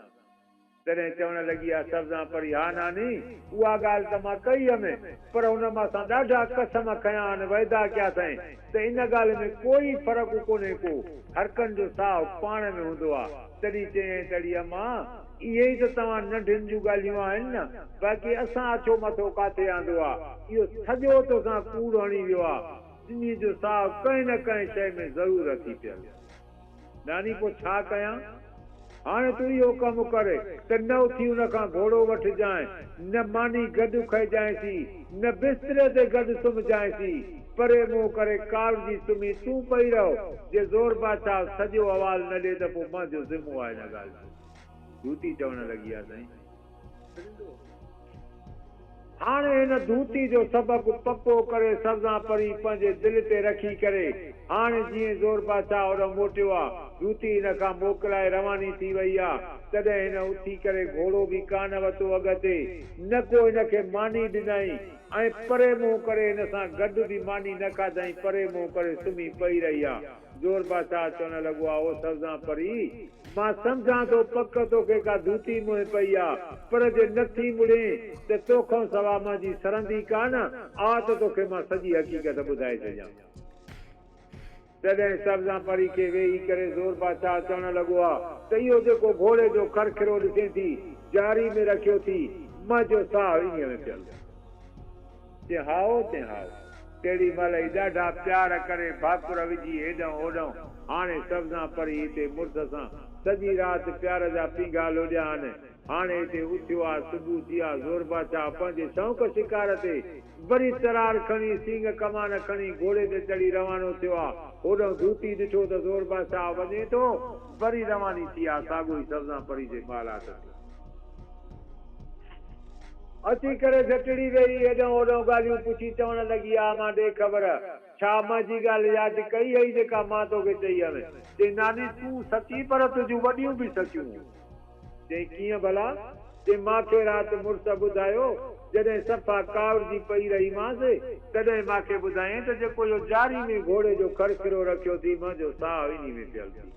تڏهن چوڻ لڳي آ سبزان پري، ها ناني، اها ڳالهه ته مان ڪئي هيم، پر هن مان سان ڏاڍا قسم کنيا آهن، وعدا ڪيا اٿائين ته ان ڳالهه ۾ ڪوئي فرق ڪونهي ڪو، هرڪن جو ساهه پاڻ ۾ هوندو آ. تڏهن چيائين ته اڙي امان! اهي ئي ته توهان ننڍين جون ڳالهيون آهن نه، باقي اسان اڇو مٿو ڪاٿي آندو آ، اهو سڄو توسان ڪوڙ هڻي ويو آ، ٻنهي جو ساهه ڪنهن نه ڪنهن شيء ۾ ضرور اٿي پيل. ناني پوء ڇا ڪيان؟ هاڻي تون اهو ڪم ڪر ته نه اٿي ان کان گهوڙو وٺجانء، نه ماني گڏ کئجانء نه بستري تي گڏ سمهجانء، پري منهن ڪري ڪاوڙجي سمهي تون پئي رهه، جي زور بادشاهه سڄو احوال نه ڏي ته پوء منهنجو ذمو آهي ان ڳالهه جو. ڌوتي چوڻ لڳي، ها سائين. هاڻي هن ڌوتي جو سبق پڪو ڪري سبزان پري پنهنجي دل تي رکي ڪري هاڻي جيئن زور بادشاهه اوڏانهن موٽيو آ، ڌوتي هن کان موڪلائي رواني ٿي وئي آ، تڏهن هن اٿي ڪري گهوڙو به ڪانه وتو اڳ تي، نه ڪو هن کي ماني ڏنائين ۽ پري منهن ڪري هن سان گڏ به ماني نه کاڌائين پري منهن ڪري سمهي پئي رهي آ. زور بادشاهه چوڻ لڳو آ، او سبزان پري! مان سمجهان ٿو پڪ توکي ڪا ڌوتي منهن پئي آ، پر جي نه ٿي مڙين ته توکئون سوا منهنجي سرندي ڪا نه، آ ته توکي مان سڄي حقيقت ٻڌائي ڇڏيان. تڏهن سبزان پري کي ويهي ڪري زور بادشاهه چوڻ لڳو آ ته اهو جيڪو گهوڙي جو کرکرو ڏسين ٿي، جاري ۾ رکيو ٿي، منهنجو ساهه انهيء ۾ پيل. چي هائو، چي هائو. تهڙي مهل ئي ڏاڍا پيار ڪري ڀاڪر وجهي هيڏانهن هوڏانهن هاڻي سبزان پري هتي مڙس سان سڄي رات پيار جا پينگها لوڏيا آهن. هاڻي هتي اٿيو آ، صبح ٿي آ، زور بادشاهه پنهنجي شوق شڪار تي وري ترار کڻي، سينگ ڪمان کڻي گهوڙي تي چڙهي روانو ٿيو آ. هوڏانهن ڌوتي ڏٺو ته زور بادشاهه وڃي ٿو، وري رواني ٿي آ، ساڳو ئي سبزان پري جي محلات تي. اچي ڪري جهٽڙي ويهي هيڏانهن هوڏانهن ڳالهيون پڇي چوڻ لڳي، آ مان ڏي خبر، ڇا منهنجي ڳالهه ياد ڪئي هئي جيڪا مان توکي چئي هيم؟ چيائين، ناني تون سچي پر تنهنجون وڏيون به سچيون هيون. چيائين، ڪيئن ڀلا؟ چيائين، مان کي رات مڙس ٻڌايو، جڏهن صفا ڪاوڙجي پئي رهيمانس، تڏهن مان کي ٻڌايائين ته جيڪو اهو جاري ۾ گهوڙي جو کرکرو رکيو ٿي، منهنجو ساهه انهي ۾ پيل ٿي.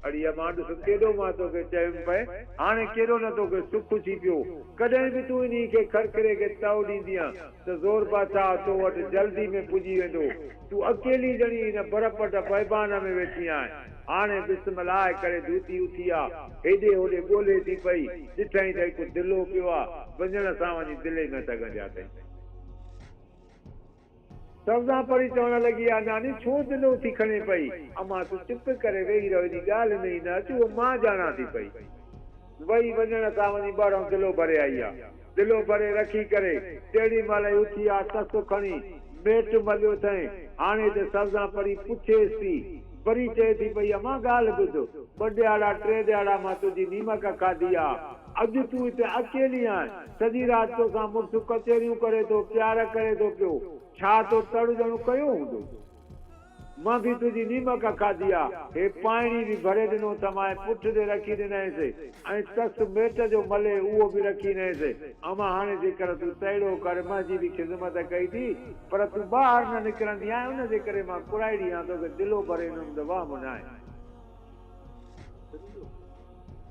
اڙي امان ڏس ڪيڏو مان توکي چيم پئي، هاڻي ڪيڏو نه توکي سک ٿي پيو. ڪڏهن به تون انهي کي کرکري کي تئو ڏيندينء ته زور بادشاهه تو وٽ جلدي ۾ پڄي ويندو. تون اڪيلي ڄڻي هن برپٽ بيبان ۾ ويٺي آهين. هاڻي بسم الله ڪري ڌوتي اٿي آ، هيڏي هوڏي ڳولهي ٿي پئي، ڏٺائين ته هڪ دلو پيو آ، وڃڻ سان وڃي دلي ۾ هٿ ڳنڍيا اٿئي. سبزان پري چوڻ لڳي، آ ناني ڇو دلو ٿي کڻين پئي؟ امان تون چپ ڪري ويهي رهه ايڏي ڳالهه ۾ ئي نه اچ، اهو مان ڄاڻان ٿي پئي. وئي وڃڻ سان وڃي ٻاهرئون دلو ڀري آئي آ. دلو ڀري رکي ڪري تهڙي مهل ئي اٿي آ تس کڻي ميٽ مليو اٿئين. هاڻي ته سبزان پري پڇيس ٿي. وري چئي ٿي پئي، امان ڳالهه ٻڌ، ٻه ڏهاڙا ٽي ڏهاڙا مان تنهنجي نيمڪ کاڌي آ. اڄ تون هتي اڪيلي آهين. سڄي رات توسان مڙس ڪچهريون ڪري ٿو، پيار ڪري ٿو پيو. ڇا تو تڙ ڄڻ ڪيو هوندو؟ مان به تنهنجي نيمڪ کاڌي آ. هي پائڻي به ڀري ڏنو اٿم ۽ پٺ تي رکي ڏنائينس ۽ تس ميٽ جو ملي اهو به رکي ڏنائينس. امان هاڻي جيڪر تون تهڙو ڪر، منهنجي به خذمت ڪئي ٿي، پر تون ٻاهر نه نڪرندي آهين، ان جي ڪري مان ڪرائڙي آن توکي دلو ڀري ڏنم ته وهم ناهي.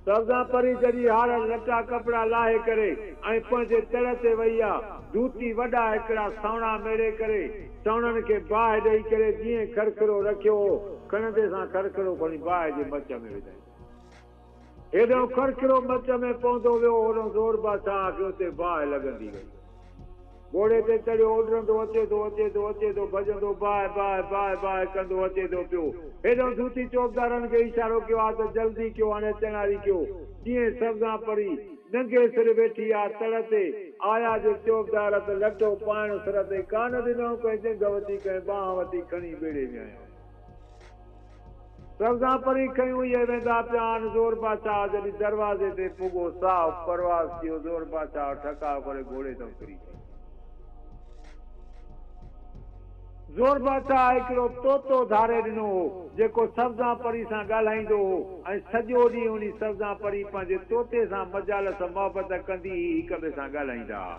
سبزان پري جڏي هارل لٽا ڪپڙا لاهي ڪري ۽ پنهنجي تڙ تي وئي آ، ڌوتي وڏا هڪڙا سوڻا ميڙي ڪري، سوڻن کي باهه ڏئي ڪري جيئن کرکرو رکيو هو، کڻندي سان کرکرو کڻي باهه جي مچ ۾ وڌائين. هيڏانهن کرکرو مچ ۾ پوندو ويو، هوڏانهن زور بادشاهه کي اتي باهه لڳندي وئي. گهوڙي تي چڙهيو اڏرندو اچي ٿو، اچي ٿو، اچي ٿو، ڀڄندو باهه، باهه، باهه، باهه ڪندو اچي ٿو پيو. هيڏانهن ڌوتي چوبدارن کي اشارو ڪيو آ ته جلدي ڪيو، هاڻي اچڻ واري ڪيو. جيئن سبزان پري ننگي سر ويٺي آ تڙ تي، آيا جو چوبدار ته لٽو پائڻ سر تي ڪانه ڏنائون، ڪنهن ڄنگهه وتي، ڪنهن ٻانهن وتي کڻي ٻيڙي ۾ آيائون. سبزان پري کنيون اهي ويندا پيا آهن. زور بادشاهه جڏهن دروازي تي پڳو، ساهه پرواز ٿيو. زور بادشاهه ٺڪاء ڪري گهوڙي تان ڪري پيو. زور بادشاهه هڪڙو طوطو ڌاري ڏنو هو، جيڪو سبزان پري سان ڳالهائيندو هو ۽ سڄو ڏينهن انهي سبزان پري پنهنجي طوطي سان مجالس محبت ڪندي هي هڪ ٻئي سان ڳالهائيندا ها.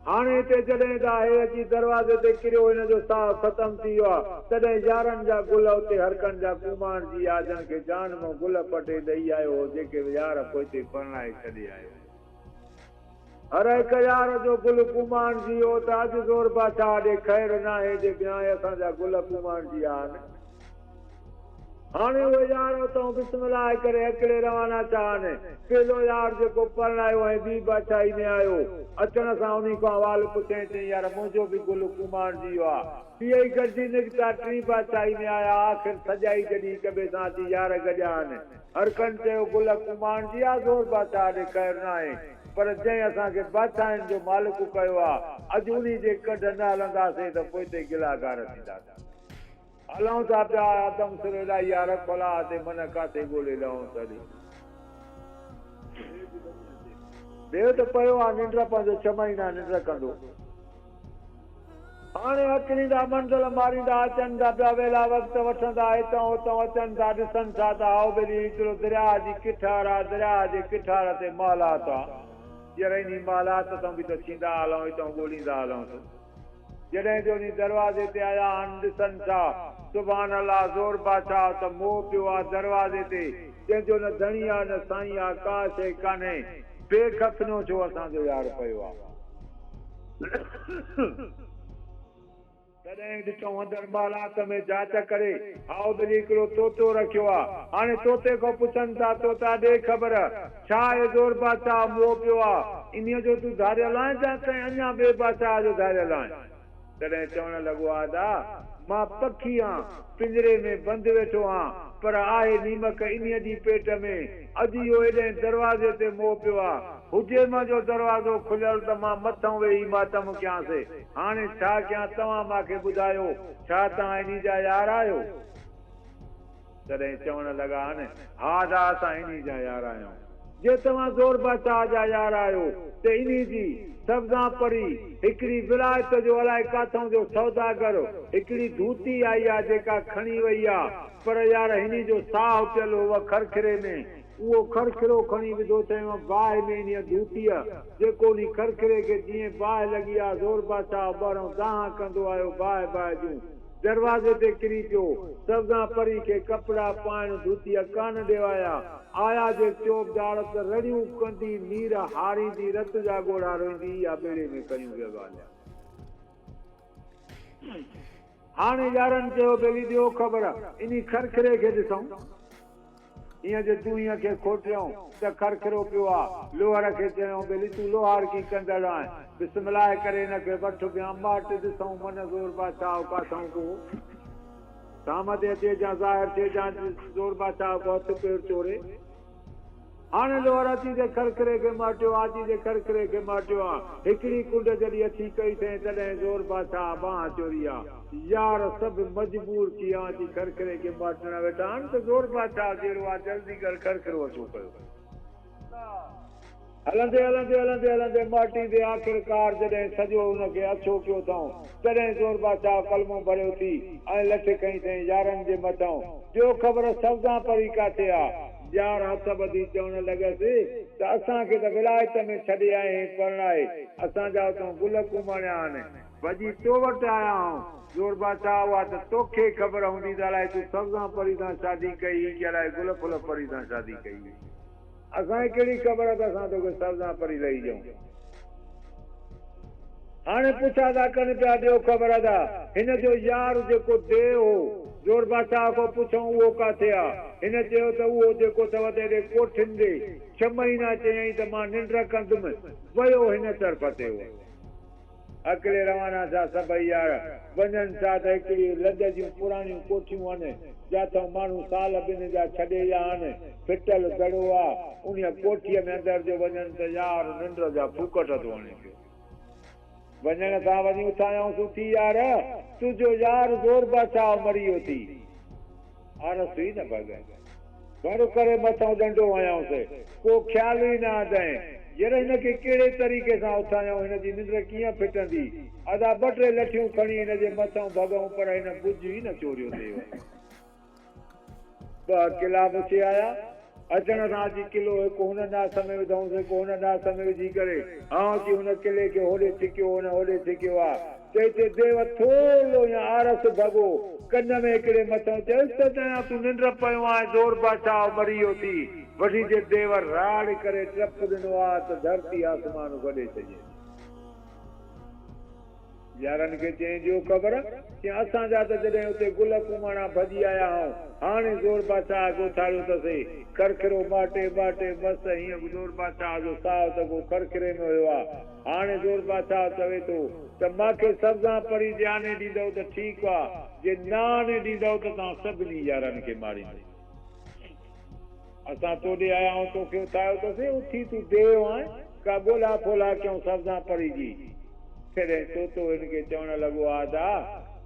هاڻي هتي جڏهن ته آهي اچي دروازي تي ڪريو هن جو ساهه ختم ٿي ويو آ، تڏهن يارن جا گل اتي هرڪن جا ڪوماڻجي آ، جن کي جان مون گل پٽي ڏئي آيو هو، جيڪي به يار پوئتي پرڻائي ڇڏي آيو هو. هر هڪ يار جو گل ڪوماڻجي هو ته اڄ زور بادشاهه ڏي خير ناهي جي بيانء اسان جا گل ڪوماڻجي آهن. هاڻي اهي يار اتئون بسم الله ڪري اڪڙي روانا ٿيا آهن. پهلو يار جيڪو پرڻايو ۽ ٻي بادشاهي ۾ آيو، اچڻ سان انهي کان حوال پڇيائين، چيائين يار منهنجو به گل ڪوماڻجي ويو آ. ٽيئي گڏجي نڪتا، ٽين بادشاهي ۾ آيا، آخر سڄائي جڏهن هڪ ٻئي سان اچي يار گڏيا آهن. هر ڪن چيو گل ڪوماڻجي آ، زور بادشاهه ڏي خير ناهي، پر جنهن اسان کي بادشاهين جو مالڪ ڪيو آ، اڄ انهي جي ڪڍ نه هلنداسين ته پوئتي گلاگار ٿينداسين. هلون ٿا پيا آدم سر الائي يار خلا تي من ڪاٿي ڳولي لهون سڏي. ٻيو ته پيو آ ننڊ پنهنجو ڇهه مهينا ننڊ ڪندو. هاڻي اڪليندا منزل ماريندا اچن ٿا پيا ويلا وقت وٺندا هتان هتان اچن ٿا ڏسن ٿا ته هائو ٻيلي هڪڙو درياهه جي ڪٺار آ درياهه جي ڪٺار تي محلات آ. ير انهي محلات تان به ته ٿيندا هلون هتان ڳوليندا هلون ته. جڏهن جو وڃي دروازي تي آيا هن ڏسن ڇا، سبحان الله زور بادشاهه ته موهه پيو آ دروازي تي، جنهن جو نه ڌڻي آ نه سائين آ، ڪا شيء ڪانهي، بي ڪفنو ڇو اسان جو يار پيو آ. تڏهن ڏٺئون اندر محلات ۾ جاچ ڪري، هائو ٻلي هڪڙو طوطو رکيو آ. هاڻي طوطي کان پڇن ٿا، طوطا ڏي خبر، ڇا هي زور بادشاهه موهه پيو آ، انهيء جو تون ڌاريل آهين جا ڪنهن اڃا ٻئي بادشاهه جو ڌاريل آهين؟ تڏهن چوڻ لڳو، ادا! مان پکي آن، پڃري ۾ بند ويٺو آن، پر آهي نيمڪ انهيء جي پيٽ ۾. اڄ اهو ايڏهين دروازي تي موهه پيو آ. هجي منهنجو دروازو کليل ته مان مٿئون ويهي ماتم ڪيانس. هاڻي ڇا ڪيان توهان مان کي ٻڌايو، ڇا توهان انهي جا يار آهيو؟ تڏهن چوڻ لڳا آهن، ها ادا اسان انهي جا يار آهيون. جي توهان زور بادشاهه جا يار آهيو ته انهي جي، سبزان پري، هڪڙي ولايت جو الائي ڪاٿئون جو سوداگر هڪڙي ڌوتي آئي آ جيڪا کڻي وئي آ، پر يار هني جو ساهه پيل هو کرکري ۾، اهو کرکرو کڻي وڌو ٿئينء باهه ۾ انهيء ڌوتيء، جيڪو انهي کرکري کي جيئن باهه لڳي آ، زور بادشاهه ٻهرئون دانهن ڪندو آيو باهه باهه جون دروازي تي ڪري پيو، سبزان پري کي ڪپڙا پائڻ ڌوتيء ڪانه ڏيوايا، آيا جي چوبدار ته رڙيون ڪندي نير هاريندي رت جا ڳوڙها روئيندي اها ٻيڙي ۾ کنيون ويو هليا. هاڻي يارن چيو ٻيلي ڏيو خبر انهي کرکري کي ڏسون. ايئن جي دونهينء کي کوٽيائون ته کرکرو پيو آ. لوهر کي چيائون ٻيلي تون لوهارڪي ڪندڙ آهين. بسم الله ڪري هن کي وٺ بيان ماٽ ڏسون من زور بادشاهه ڪاٿئون ڪو سام تي اچي جان ظاهر ٿئي جان زور بادشاهه ڪو هٿ پير چوري. هاڻي لوهر اچي جي کرکري کي ماٽيو آ، اچي جي کرکري کي ماٽيو آ. هڪڙي ڪنڊ جڏهن اڇي ڪئي ٿئين، تڏهن زور بادشاهه ٻانهن چوري آ. يار سڀ مجبور ٿي آ اچي کرکري کي ماٽڻ ويٺا آهن ته زور بادشاهه جهڙو آ، جلدي ڪر کرکرو اڇو ڪيو. هلندي هلندي هلندي هلندي ماٽيندي آخرڪار جڏهن سڄو ان کي اڇو ڪيو اٿئون، تڏهن زور بادشاهه ڪلمو ڀريو ٿي ۽ لٺ کنئي ٿئين يارن جي مٿئون. ڏيو خبر سوزان پري ڪاٿي آ؟ يار هٿ ٻڌي چوڻ لڳس ته اسان کي ته ولايت ۾ ڇڏي آئين پرڻائي، اسان جا اتان گل ڪوماڻيا آهن، ڀڄي تو وٽ آيا آهون. زور بادشاهه اها ته توکي خبر هوندي ته الائي تون سوزان پري سان شادي ڪئي هئي ڪي الائي گل ڦل پري سان شادي ڪئي هئي. اسان کي ڪهڙي خبر ته اسان توکي سوزان پري لهي ڏيون. هاڻي پڇا ٿا ڪن پيا ڏيو خبر ادا هن جو يار جيڪو ديو هو زور بادشاهه کان پڇئون اهو ڪاٿي آ؟ هن چيو ته اهو جيڪو اٿو ته هيڏي ڪوٺين ڏي ڇهه مهينا چيائين ته مان ننڊ ڪندم ويو هن طرف تي هو اڪلي روانا ٿيا سڀئي يار وڃن ٿا ته هڪڙي لڏ جون پراڻيون ڪوٺيون هن جاٿئون ماڻهو سال ٻن جا ڇڏي ويا هن ڦٽل دڙو آ انهيء ڪوٺيء ۾ اندر جو وڃن ته يار ننڊ جا ڦوڪٽ ٿو هڻي پيو. وڃڻ سان وڃي اٿايائونس اٿي يار تنهنجو يار زور بادشاهه مري ويو ٿي. آرس ئي نه ڀڳ. ڀر ڪري مٿئون ڏنڊو هنيائونس. ڪو خيال ئي نه آندائين. ير هن کي ڪهڙي طريقي سان اٿايائون هن جي ننڊ ڪيئن ڦٽندي. ادا ٻه ٽي لٺيون کڻي هن جي مٿئون ڀڳئون پر هن بجهه ئي نه چوريو ديو. ٻه قلعا پڇي آيا. اچڻ سان اچي قلعو هڪ هن ناس ۾ وڌائونس هڪ هن ناس ۾ وجهي ڪري هان اچي هن قلعي کي هوڏي ڇڪيو هن هوڏي ڇڪيو آ. چئي تي ديو ٿورڙو يا آرس ڀڳو ڪن ۾ هڪڙي مٿئون چيس ته چيان تون ننڊ پيو آهين زور بادشاهه مري ويو ٿي وٺي جي ديو راڙ ڪري ٽپ ڏنو آ ته ڌرتي آسمان گڏي ڇڏيائين. يارن کي چيائين ڏيو خبر، چيائين اسان جا ته جڏهن اتي گل ڪوماڻا ڀڄي آيا هئون، هاڻي زور بادشاهه کي اٿاريو اٿسي، کرکرو ٻاٽي ٻاٽي مس هينئن زور بادشاهه جو ساهه ته ڪو کرکري ۾ هيو آ، هاڻي زور بادشاهه چوي ٿو ته مان کي سبزان پري جي آني ڏيندؤ ته ٺيڪ آ، جي نه آني ڏيندؤ ته توهان سڀني يارن کي ماريندس. اسان تو ڏي آيا آهيون، توکي اٿايو اٿسين، اٿي تون ديو آهين، ڪا ڳولها ڦولها ڪيون سبزان پري جي. تڏهن طوطو هن کي چوڻ لڳو، آدا!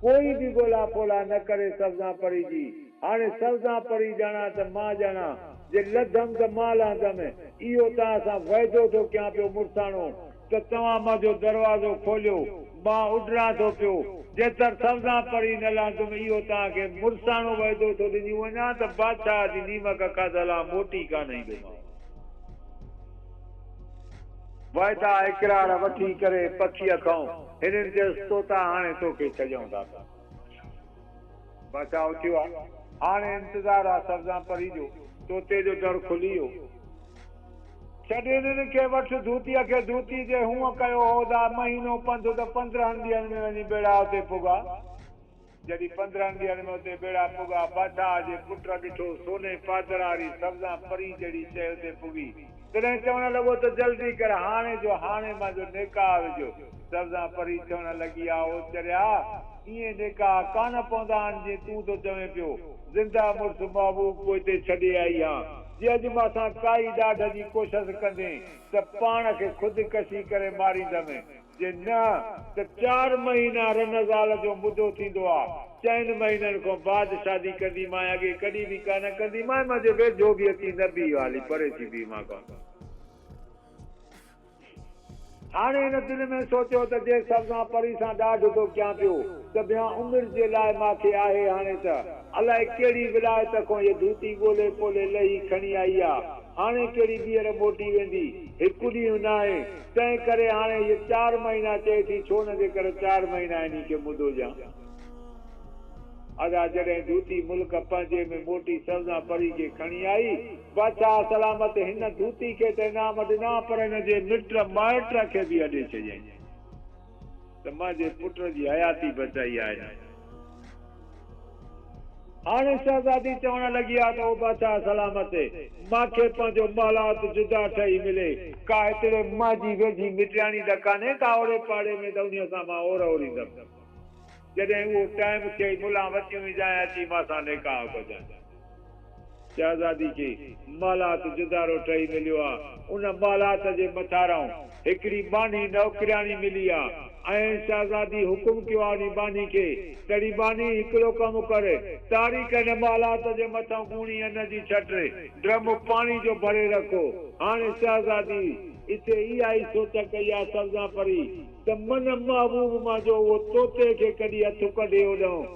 ڪوئي به ڳولها ڦولها نه ڪري سبزان پري جي. هاڻي سبزان پري ڄاڻان ته مان ڄاڻان، جي لڌم ته مان لهندم. اهو توهان سان وعدو ٿو ڪيان پيو مڙساڻو، ته توهان منهنجو دروازو کوليو، مان اڏران ٿو پيو، جيتر سوزان پري نه لهندم، اهو توهان کي مڙساڻو وعدو ٿو ڏنيون وڃان ته بادشاهه جي نيمڪ کاڌل آن موٽي ڪانه ايندومانو. وعدا اقرار وٺي ڪري پکيء کئون هنن چيس، طوطا هاڻي توکي ڇڏيون ٿا پيا. بادشاهه اٿيو آ، هاڻي انتظار آ سبزان پري جو. طوطي جو در کلي ويو. ڇڏ هنن کي، وٺ ڌوتيء کي. ڌوتي جي هونء ڪيو هو دا مهينو پنڌ ته 15 ڏينهن ۾ وڃي ٻيڙا اتي پڳا. جڏهن 15 ڏينهن ۾ اتي ٻيڙا پڳا، بادشاهه جي پٽ ڏٺو سوني پادر واري سبزان پري جهڙي شيء اتي پڳي. تڏهن چوڻ لڳو ته جلدي ڪر، هاڻي جو هاڻي مانجو نڪاح وجهه. سبزان پري چوڻ لڳي، آ او چريا، ائين نڪاح ڪانه پوندا آهن جيئن تون ٿو چوين پيو. زنده مڙس محبوب پوئتي ڇڏي آئي هان. جي اڄ مان سان ڪائي ڏاڍ جي ڪوشس ڪندين ته پاڻ کي خودڪشي ڪري ماريندم. جي نه ته 4 مهينا رن زال جو مدو ٿيندو آ. 4 مهينن کان بعد شادي ڪنديمانء، اڳي ڪڏهن به ڪانه ڪنديمانء، مان جي ويجهو به اچي نه بيهه، هالي پري ٿي بيهه مان کان. هاڻي هن دل ۾ سوچيو ته جي سبزان پري سان ڏاڍ ٿو ڪيان پيو ته بيان عمر جي لاء مان کي آهي، هاڻي ته الائي ڪهڙي ولايت کان هيء ڌوتي ڳولي پولي لهي کڻي آئي آ. هاڻي ڪهڙي ٻيهر موٽي ويندي، هڪ ڏينهن ناهي، تنهن ڪري هاڻي هيء 4 مهينا چئي ٿي، ڇو نه جيڪر 4 مهينا انهي کي مدو ڏيان. ادا جڏهن ڌوتي ملڪ پنهنجي ۾ موٽي سبزان پري کي کڻي آئي، بادشاهه سلامت هن ڌوتي کي ته انعام ڏنا پر هن جي مٽ مائٽ کي به اڏي ڇڏيائين ته منهنجي پٽ جي حياتي بچائي آهي نه. هاڻي شهزادي چوڻ لڳي آ ته او بادشاهه سلامت، مان کي پنهنجو محلات جدا ٺهي ملي، ڪا هتڙي منهنجي ويجهي مٽياڻي ته ڪانهي ڪا اوڙي پاڙي ۾ ته انهيء سان مان اور اوريندم. جڏهن اهو ٽائيم ٿئي ملان وتيون وجهانء اچي مان سان نڪاح ڪجانء. شهزادي کي محلات جدارو ٺهي مليو آ. ان محلات جي مٿارئون هڪڙي ٻانهي نوڪرياڻي ملي آ ۽ شهزادي حڪم ڪيو آ انهي ٻانهي کي ته ڙي ٻانهي هڪڙو ڪم ڪر، تاريخ هن محلات جي مٿئون ڳوڻي ان جي ڇٽ، ڊرم پاڻي جو ڀري رکو. هاڻي شهزادي اتي اها ئي سوچ ڪئي آ سبزان پري ته من محبوب مان جو اهو طوطي کي ڪڏي هٿ ڪڍي اوڏانهن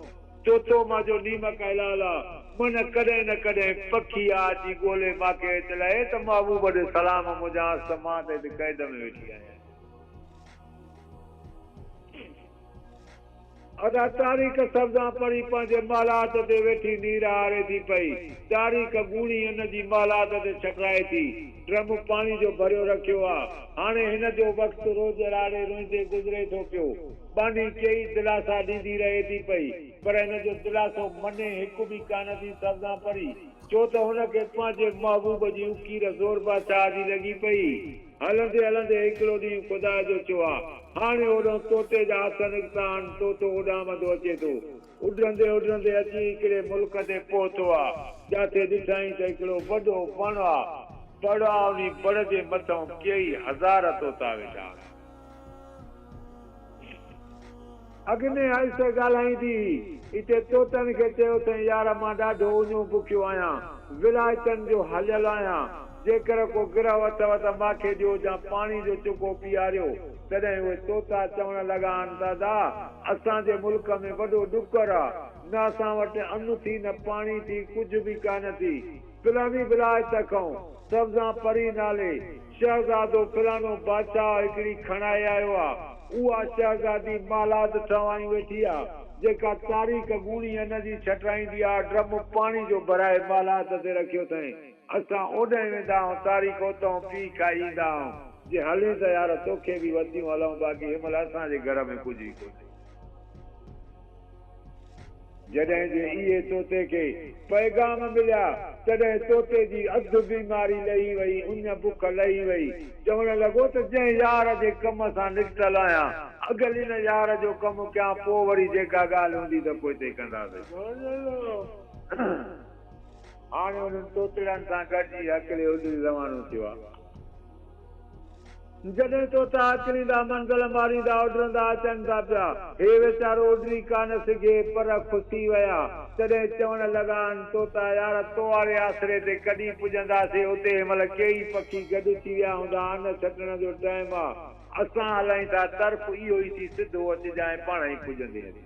طوطو مان جو نيمڪ حلال آ، من ڪڏهن نه ڪڏهن پکي آ اچي ڳولي ماکي هت لهي ته محبوب ڏي سلام منجهانس ته مان ته هت قيد ۾ ويٺي آهيان. ادا تاريخ سبزان پڙهي پنهنجي محلات تي ويٺي نير هاري ٿي پئي. تاريخ ڳوڻي ان جي محلات تي ڇٽرائي ٿي. ڊرم پاڻي جو ڀريو رکيو آ. هاڻي هن جو وقت روز راڙي روئيندي گذري ٿو پيو. ٻانهي ڪيئي دلاسا ڏيندي رهي ٿي پئي، پر هن جو دلاسو مني هڪ به ڪانه ٿي سبزان پري، ڇو ته هن کي پنهنجي محبوب جي اڪير زور بادشاهه جي لڳي پئي. هلندي هلندي هڪڙو ڏينهن خدا جو ٿيو آ، هاڻي هوڏانهن طوطي جا هٿ نڪتا آهن، طوطو اڏامندو اچي ٿو. اڏرندي اڏرندي اچي هڪڙي ملڪ تي پهتو آ، جاٿي ڏٺائين ته هڪڙو وڏو وڻ آ، بڙ آ، انهي بڙ جي مٿئون ڪيئي هزار طوطا ويٺا آهن. اڳ ۾ آهستي ڳالهائيندي هئي. اتي طوطن کي چيو اٿئين، يار مان ڏاڍو اڃو بکيو آهيان، ولايتن جو هليل آهيان، جيڪر ڪو گرهه اٿئو ته مان کي ڏيو جان پاڻي جو چڪو پياريو. تڏهن اهي طوطا چوڻ لڳا آهن ته ادا، اسان جي ملڪ ۾ وڏو ڏڪر آ، نه اسان وٽ ان ٿي نه پاڻي ٿي، ڪجهه به ڪانه ٿي. فلاني ولايت کئون سبزان پري نالي شهزادو فلانو بادشاهه هڪڙي کڻائي آيو آ. اها شهزادي محلات ٺهوايون ويٺي آ، جيڪا تاريخ ڳوڻي ان جي ڇٽرائيندي آ، ڊرم پاڻي جو ڀرائي محلات تي رکيو اٿئين. اسان اوڏانهن ويندا آهيون، تاريخ اتئون پي کائي ايندا آهيون. جي هلين ته يار توکي به وتيون هلئون، باقي هن مهل اسان جي گهر ۾ ڪجهه ئي ڪونهي. جڏهن جي اهي طوطي کي پيغام مليا، تڏهن طوطي جي اڌ بيماري لهي وئي، اڃ بک لهي وئي. چوڻ لڳو ته جنهن يار جي ڪم سان نڪتل آهيان، اڳل ان يار جو ڪم ڪيان، پوء وري جيڪا ڳالهه هوندي ته پوئتي ڪنداسين. هاڻي انهن طوطڙن سان گڏجي هڪلي اڏري روانو ٿيو آ. جڏهن طوطا اڪليندا منزل ماريندا اڏرندا اچن ٿا پيا. هي ويچارو اڏري ڪانه سگهي، پر کسي ويا. تڏهن چوڻ لڳا ان طوطا يار تو واري آسري تي ڪڏهن پڄنداسي، اتي هن مهل ڪيئي پکي گڏ ٿي ويا هوندا، ان ڇٽڻ جو ٽائيم آ، اسان هلائين ٿا، طرف اهو ئي ٿي سڌو اچجانء پاڻ ئي پڄندين.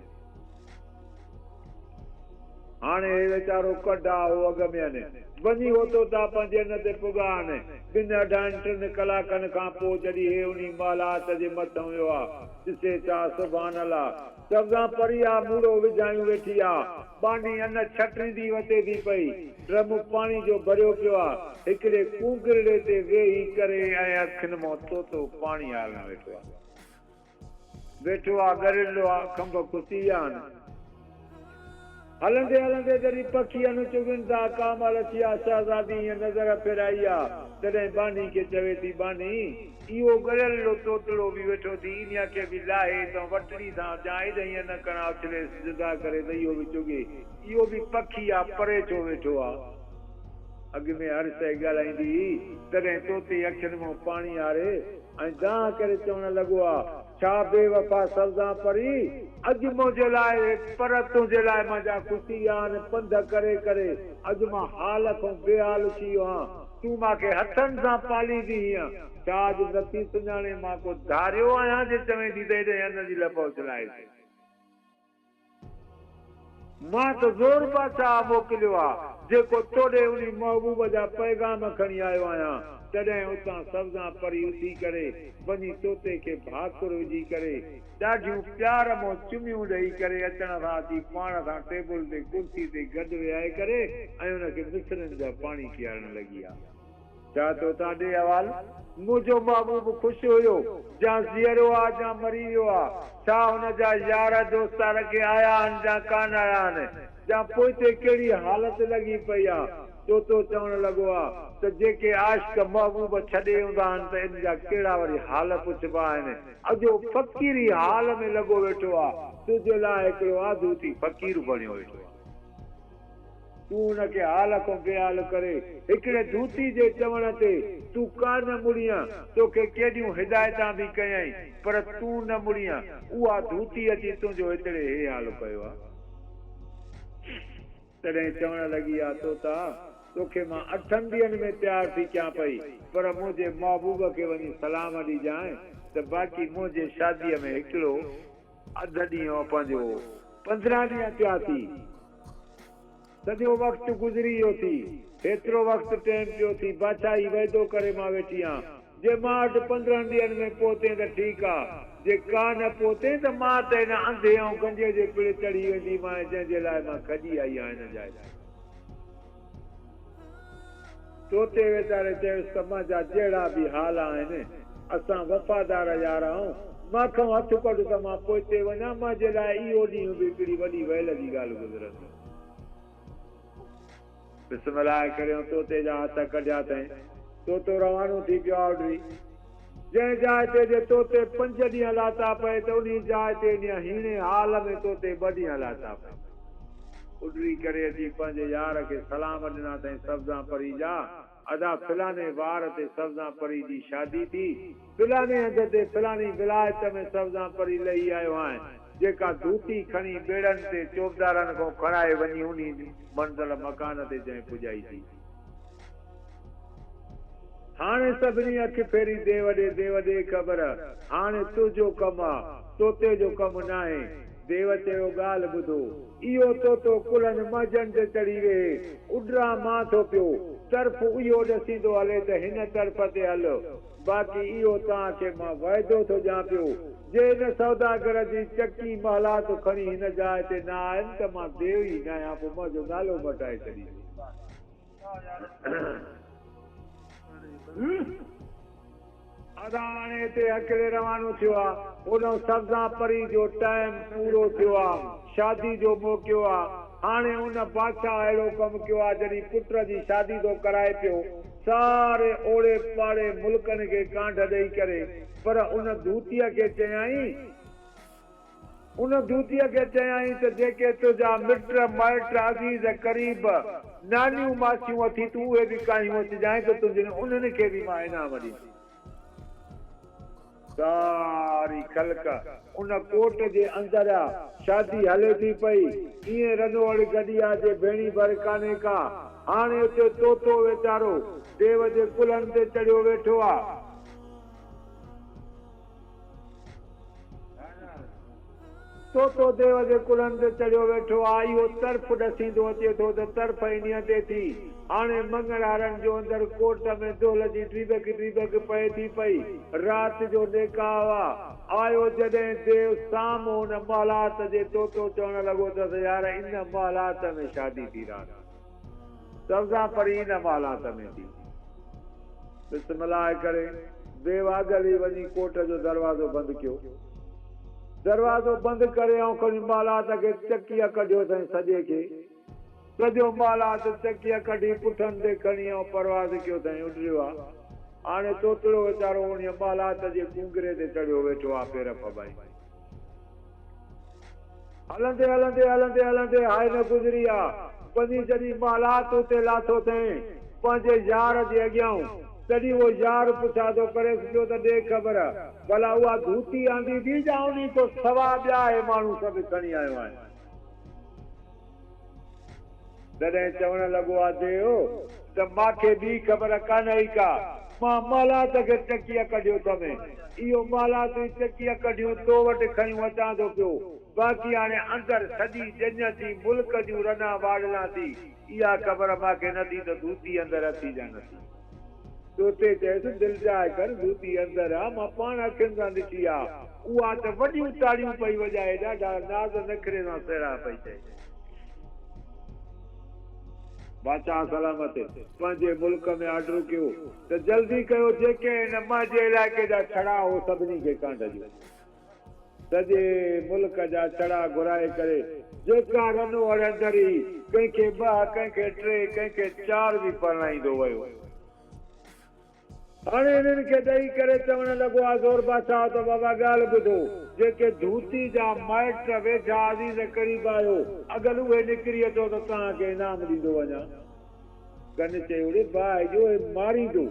هاڻي هي ويچارو ڪڍ آ، هو اڳ ۾ ان. وڃي هو طوطا پنهنجي ان تي پڳا آهن. ٻن اڍائن ٽن ڪلاڪن کان پوء جڏهن هي انهي محلات جي مٿئون ويو آ، ڏسي ڇا، سبحان الله! سبزان پري آ، موڙو وجهايون ويٺي آ. ٻانهي ان ڇٽريندي وتي ٿي پئي. ڊرم پاڻي جو ڀريو پيو آ. هڪڙي ڪونگرڙي تي ويهي ڪري ۽ اکين مان طوطو پاڻي هارڻ ويٺو آ. ويٺو آ، ڳرڙلو آ، کنڀ کسي ويا آهن. هلندي هلندي جڏهن پکي ان چڳن ٿا، ڪا مهل اچي آ شهزادي ائين نظر ڦيرائي آ، تڏهن ٻانهي کي چوي ٿي، ٻانهي! اهو ڳريلڙو طوطڙو به ويٺو ٿي، انهيء کي به لاهي اتان وٽڙي سان جا ايڏهين ان ڪڻا اڇليس جدا ڪري ته اهو به چڳي. اهو به پکي آ، پري ڇو ويٺو آ؟ اڳ ۾ هر شيء ڳالهائيندي هئي، تڏهن طوطي اکين مان پاڻي آري ۽ دانهن ڪري چوڻ لڳو آ، ڇا بي وفا سرزان پرين، اڄ منهنجي لاء اهي پر تنهنجي لاء منهنجا خوشي ويا آهن، پنڌ ڪري ڪري اڄ مان حال کان بي حال ٿي ويو آهيان، تون مان کي هٿن سان پاليندي هئين، ڇا اڄ نٿي سڃاڻين مان ڪو ڌاريو آهيان جي چوين ٿي ته هيڏانهن ان جي لپ اڇلائي ٿو. مان ته زور بادشاهه موڪليو آ، جيڪو توڏي انهي محبوب جا پيغام کڻي آيو آهيان. تڏهن اتان سبزان پري اٿي ڪري، وڃي طوطي کي ڀاڪر وجهي ڪري، ڏاڍيون پيار مون چميون ڏئي ڪري اچڻ سان اچي پاڻ سان ٽيبل تي ڪرسي تي گڏ ويهائي ڪري ۽ ان کي مصرين جا پاڻي پيارڻ لڳي آ. ڇا طوطا ڏي احوال؟ منهنجو محبوب خوش هيو، جا جيئرو آ جا مري ويو آ، ڇا هن جا يار دوستار ڪي آيا آهن جا ڪانه آيا آهن، جا پوئتي ڪهڙي حالت لڳي پئي آ. طوطو چوڻ لڳو آ ته جيڪي عاشق محبوب ڇڏي ايندا آهن ته ان جا ڪهڙا وري حال پڇبا آهن، اجهو فقيري حال ۾ لڳو ويٺو آ، تنهنجي لاء هڪڙو آڌو ٿي فقير بڻيو ويٺو آ. تون ان کي حال کان بي حال ڪري، هڪڙي ڌوتي جي چوڻ تي تون ڪا نه مڙينء، توکي ڪيڏيون هدايتان به ڪيائين، پر تون نه مڙينء، اها ڌوتي اچي تنهنجو هتڙي هي حال ڪيو آ. تڏهن چوڻ لڳي آ طوطا، توکي مان اٺن ڏينهن ۾ تيار ٿي ڪيان پئي، پر منهنجي محبوب کي وڃي سلام ڏجانء ته باقي منهنجي شاديء ۾ هڪڙو اڌ ڏينهن پنهنجو 15 ڏينهن پيا ٿي. سڄو وقت گذري ويو ٿي. هيترو وقت ٽيم پيو ٿي. بادشاهي وعدو ڪري مان ويٺي آن. جي مان وٽ 15 ڏينهن ۾ پهتين ته ٺيڪ آ. جي ڪا نه پهتين ته مان ته هن انڌي ۽ گنجي جي پڙ چڙهي وينديمانء جنهن جي لاء مان کڄي آئي آهيان هن جاء تي. طوطي ويچاري چيس ته منهنجا جهڙا به حال آهن، اسان وفادار يار آهون، مان کان هٿ ڪڍ ته مان پوئتي وڃان، منهنجي لاء اهو ڏينهن به هڪڙي وڏي ويل جي ڳالهه گذرندي. بسم الله ڪريون طوطي جا هٿ ڪڍيا اٿئين. طوطو روانو ٿي پيو آوڊري. جنهن جاء تي جي طوطي پنج ڏينهن لاتا پئي ته انهي جاء تي انهيء هيڻي حال ۾ طوطي ٻه ڏينهن لاتا پئي. اڏري ڪري اچي پنهنجي يار کي سلام ڏنا اٿئين سبزان پري جا، ادا فلاني وار تي سبزان پري جي شادي ٿي، فلاني هنڌ تي فلاني ولايت ۾ سبزان پري لهي آيو آهين، جيڪا ڌوتي کڻي ٻيڙن تي چوبدارن کان کڻائي وڃي انهي منزل مڪان تي جنهن پڄائي ٿي. هاڻي سڀني اک ڦيري ديو ڏي، ديو ڏي خبر، هاڻي تنهنجو ڪم آ، طوطي جو ڪم ناهي. ديو چيو ڳالهه ٻڌو، اهو طوطو ڪلهن منهنجن تي چڙهي ويهي، اڏران مان ٿو پيو، طرف اهو ڏسيندو هلي ته هن طرف تي هل، باقي اهو توهان کي مان وعدو ٿو ڏيان پيو، جي هن سوداگر جي چڪي محلات کڻي هن جاء تي نه آيم ته مان ديو ئي ناهيان، پوء منهنجو نالو مٽائي ڇڏيندو. ادا هاڻي هتي اڪيلي روانو ٿيو آ. هوڏانهن سبزان پري جو ٽائيم پورو ٿيو آ. شادي جو موقعو آ. هاڻي ان بادشاهه اهڙو ڪم ڪيو آ جڏهن پٽ جي شادي ٿو ڪرائي پيو. ساري اوڙي پاڙي ملڪن کي ڪانڍ ڏئي ڪري پر ان ڌوتيء کي چيائين. ان ڌوتيء کي چيائين ته جيڪي تنهنجا مٽ مائٽ، عزيز قريب، نانيون ماسيون اٿي تون اهي به ڪاهيون اچجانء ته تنهنجن انهن کي به مان انعام ڏيندس. ساري خلق ان ڪوٽ جي اندر آ، شادي هلي ٿي پئي. ائين رنوڙ گڏي آ جي ڀيڻي ڀر ڪانهي ڪا. هاڻي اتي طوطو ويچارو ديو جي ڪلهن تي چڙهيو ويٺو آ. طوطو ديو جي ڪلهن تي چڙهيو ويٺو آ. اهو طرف ڏسيندو اچي ٿو ته طرف انهيء تي ٿي. هاڻي مڱڻهارن جو اندر ڪوٽ ۾ دهل جي ڊيٻڪ ڊيٻڪ پئي ٿي پئي. رات جو نيڪاء آ. آيو جڏهن ديو سامهون ان محلات جي طوطو چوڻ لڳو اٿس يار ان محلات ۾ شادي ٿي رات. سبزان پري ان محلات ۾ ٿي. بسم الله ڪري ديو اڳل ئي وڃي ڪوٽ جو دروازو بند ڪيو. دروازو بند ڪري ائون کڻي محلات کي چڪيء ڪڍيو اٿائين سڄي کي. سڄو محلات چڪيء ڪڍي پٺن تي کڻي ائون پرواز ڪيو اٿائين اڏريو آ. هاڻي طوطڙو ويچارو انهيء محلات جي ڪونگري تي چڙهيو ويٺو آ پير ڦٻائي. هلندي هلندي هلندي هلندي هاء نه گذري آ. وڃي جڏهن محلات اتي لاٿو اٿئين پنهنجي يار جي اڳيائون، تڏهن اهو يار پڇا ٿو ڪريس پيو ته ڏي خبر، ڀلا اها ڌوتي آندي ٿي جا انهي کان سوا ٻيا اهي ماڻهو سڀ کڻي آيو آهين؟ تڏهن چوڻ لڳو آ ديو ته ماکي ٻي خبر ڪانه ئي ڪا، مان محلات کي چڪيء ڪڍيو ٿم، اهو محلات ئي چڪيء ڪڍيون تو وٽ کنيون اچان ٿو پيو، باقي هاڻي اندر سڄي ڄڃ ٿي ملڪ جون رنا واڙلان ٿي، اها خبر ماکي نه ٿي ته ڌوتي اندر اٿي جا نه ٿي. طوطي چيس، دلجاء ڪر، ڌوتي اندر آ، مان پاڻ اکين سان ڏٺي آ. اها ته وڏيون تاڙيون پئي وڄائي، ڏاڍا ناز نخري سان سهرا پئي چئي. بادشاهه سلامت پنهنجي ملڪ ۾ آرڊر ڪيو ته جلدي ڪيو، جيڪي هن منهنجي علائقي جا ڇڙا هو سڀني کي ڪانڍ ڏيو. سڄي ملڪ جا ڇڙا گهرائي ڪري جيڪا رنو اڙندر هئي، ڪنهن کي ٻه، ڪنهن کي ٽي، ڪنهن کي چار به پرڻائيندو ويو. هاڻي انهن کي ڏئي ڪري چوڻ لڳو آزور بادشاهه ته بابا ڳالهه ٻڌو، جيڪي ڌوتي جا مائٽ ويجها عزيز قريب آهيو، اگر اهي نڪري اچو ته توهان کي انعام ڏيندو وڃان. ڪن چيو ڙي باهه جو هي ماريندو.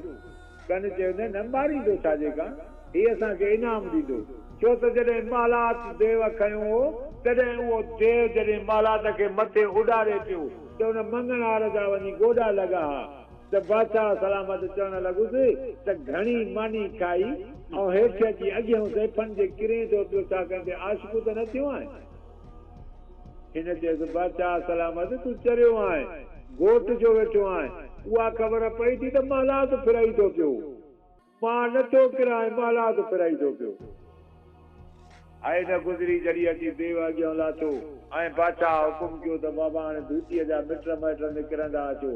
ڪن چيو نه نه ماريندو ڇا جي ڪاڻ، هي اسان کي انعام ڏيندو. ڇو ته جڏهن محلات ديو کنيو هو، تڏهن اهو ديو جڏهن محلات کي مٿي اڏاري پيو ته ان مڱڻهار جا وڃي گوڏا لڳا ها. ته بادشاهه سلامت چوڻ لڳس ته گهڻي ماني کائي ۽ هيٺ اچي اڳيئون زيفن جي ڪرين ٿو پيو ڇا ڪنهن تي عاشق ته نه ٿيو آهين؟ هن چيس بادشاهه سلامت تون چريو آهين، گهوٽ ڇو ويٺو آهين؟ اها خبر پئي ٿي ته محلات ڦرائي ٿو پيو. مان نه ٿو ڪران ۽ محلات ڦرائي ٿو پيو. آء نه گذري جڙي اچي ديو اڳيان لاٿو ۽ بادشاهه حڪم ڪيو ته بابا هاڻي ڌوتيء جا مٽ مائٽ نڪرندا اچو.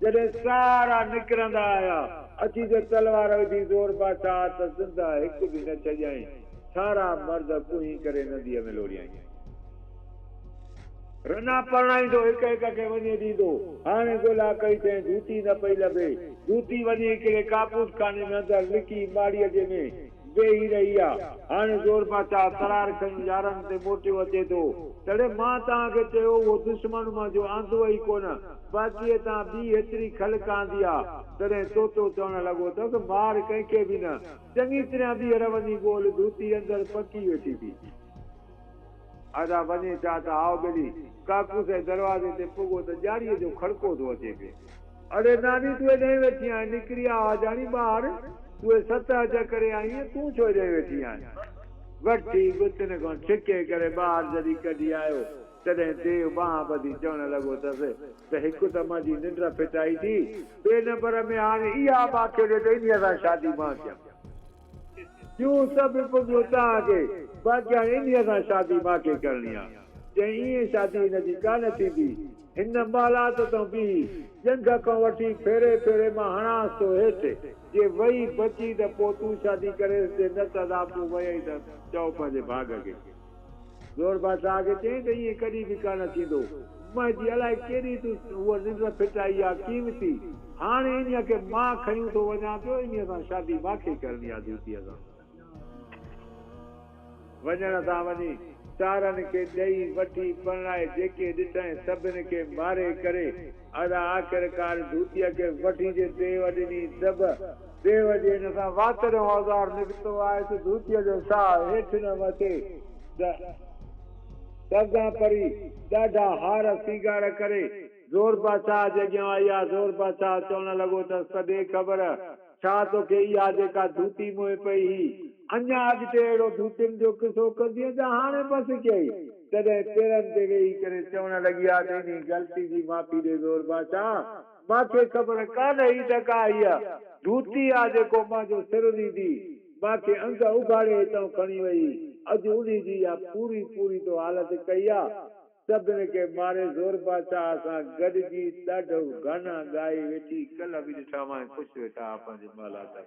جڏهن سارا نڪرندا آيا، اچي جو تلوار وڌي زور بادشاهه ته زنده هڪ به نه ڇڏيائين، سارا مرد ڪوهين ڪري نديء ۾ لوڙهيائين. رنا پرڻائيندو هڪ هڪ کي وڃي ڏيندو. هاڻي ڳولا ڪئي تنهن ڌوتي نه پئي لڀي. ڌوتي وڃي هڪڙي ڪاڪوس خاني ۾ اندر لڪي ماڙيء جي ۾ ويهي رهي آ. هاڻي زور بادشاهه ترار کنيون يارن تي موٽيو اچي ٿو. تڙي مان توهان کي چيو اهو دشمن منهنجو آندو ئي ڪونه، باقي هتان ٻي هيتري خلق آندي آ. تڏهن طوطو چوڻ لڳو اٿس، مار ڪنهن کي به نه، چڱي طرح ٻيهر وڃي ڳول، ڌوتي اندر پڪي ويٺي ٿي. ادا وڃي ڇا ته هائو ٻيلي، ڪاڪوس جي دروازي تي پڳو ته ڄاڙيء جو کڙڪو ٿو اچي پيو. اڙي ناني تون هيڏانهن ويٺي آهين، نڪري آ آجاڻي ٻاهر، تون هي ستهه جه ڪري آئينء، تون ڇو هيڏانهن ويٺي آهين؟ وٺي ڳتن کان ڇڪي ڪري ٻاهر جڏهن ڪڍي آيو، تڏهن ديو ٻانهن ٻڌي چوڻ لڳو اٿس ته هڪ ته منهنجي ننڊ ڦٽائي ٿي، ٻئي نمبر ۾ هاڻي اها ماکي ڏي ته انهيء سان شادي مان ڪيان. ٻيون سڀ پڳيون توهان کي، باقي هاڻي انهيء سان شادي مان کي ڪرڻي آ. چيائين، ائين شادي هن جي ڪانه ٿيندي. هن محلات تان بيهي، ڄنگهه کان وٺي ڦيري ڦيري مان هڻانس ٿو هيٺ. جي وئي بچي ته پوء تون شادي ڪريس، جي نه ته ادا پوء ويئي ته چئو پنهنجي ڀاڳ کي. زور بادشاهه کي چيائين ته ائين ڪڏهن به ڪانه ٿيندو. منهنجي الائي ڪيڏي تون هوء ننڊ ڦٽائي آ قيمتي. هاڻي انهيء کي مان کنيون ٿو وڃان پيو، انهيء سان شادي مان کي ڪرڻي آ ڌوتيء سان. وڃڻ سان وڃي سارن کي ڏئي وٺي پرڻائي جيڪي ڏٺائين سڀن کي ماري ڪري ادا آخرڪار ڌوتيء کي وٺي جي ديو ڏني دٻ. ديو جي هن سان واتڙيون اوزار نڪتو آهي ته ڌوتيء جو ساهه هيٺ نه مٿي ته سرزان پري ڏاڍا هار سينگار ڪري زور بادشاهه جي اڳيان آئي آ. زور بادشاهه چوڻ لڳو ته ته ڏي خبر، ڇا توکي اها جيڪا ڌوتي موهي پئي هئي، اڃا اڳتي اهڙو ڌوتين جو قصو ڪندينء جا هاڻي بس ڪيئي؟ تڏهن پيرن تي ويهي ڪري چوڻ لڳي ها ته انهي غلطي جي معافي ڏي زور بادشاهه، مان کي خبر ڪانه هئي ته ڪا هيء ڌوتي آ جيڪو مان جو سر ڏيندي، مان کي انگ اگهاڙي هتئون کڻي ويئي، اڄ انهي جي اها پوري پوري تو حالت ڪئي آ. سڀن کي ماري زور بادشاهه سان گڏجي ڏاڍو گانا ڳائي ويٺي، ڪلهه به ڏٺا مان ۽ خوش ويٺا ها پنهنجي محلات ۾.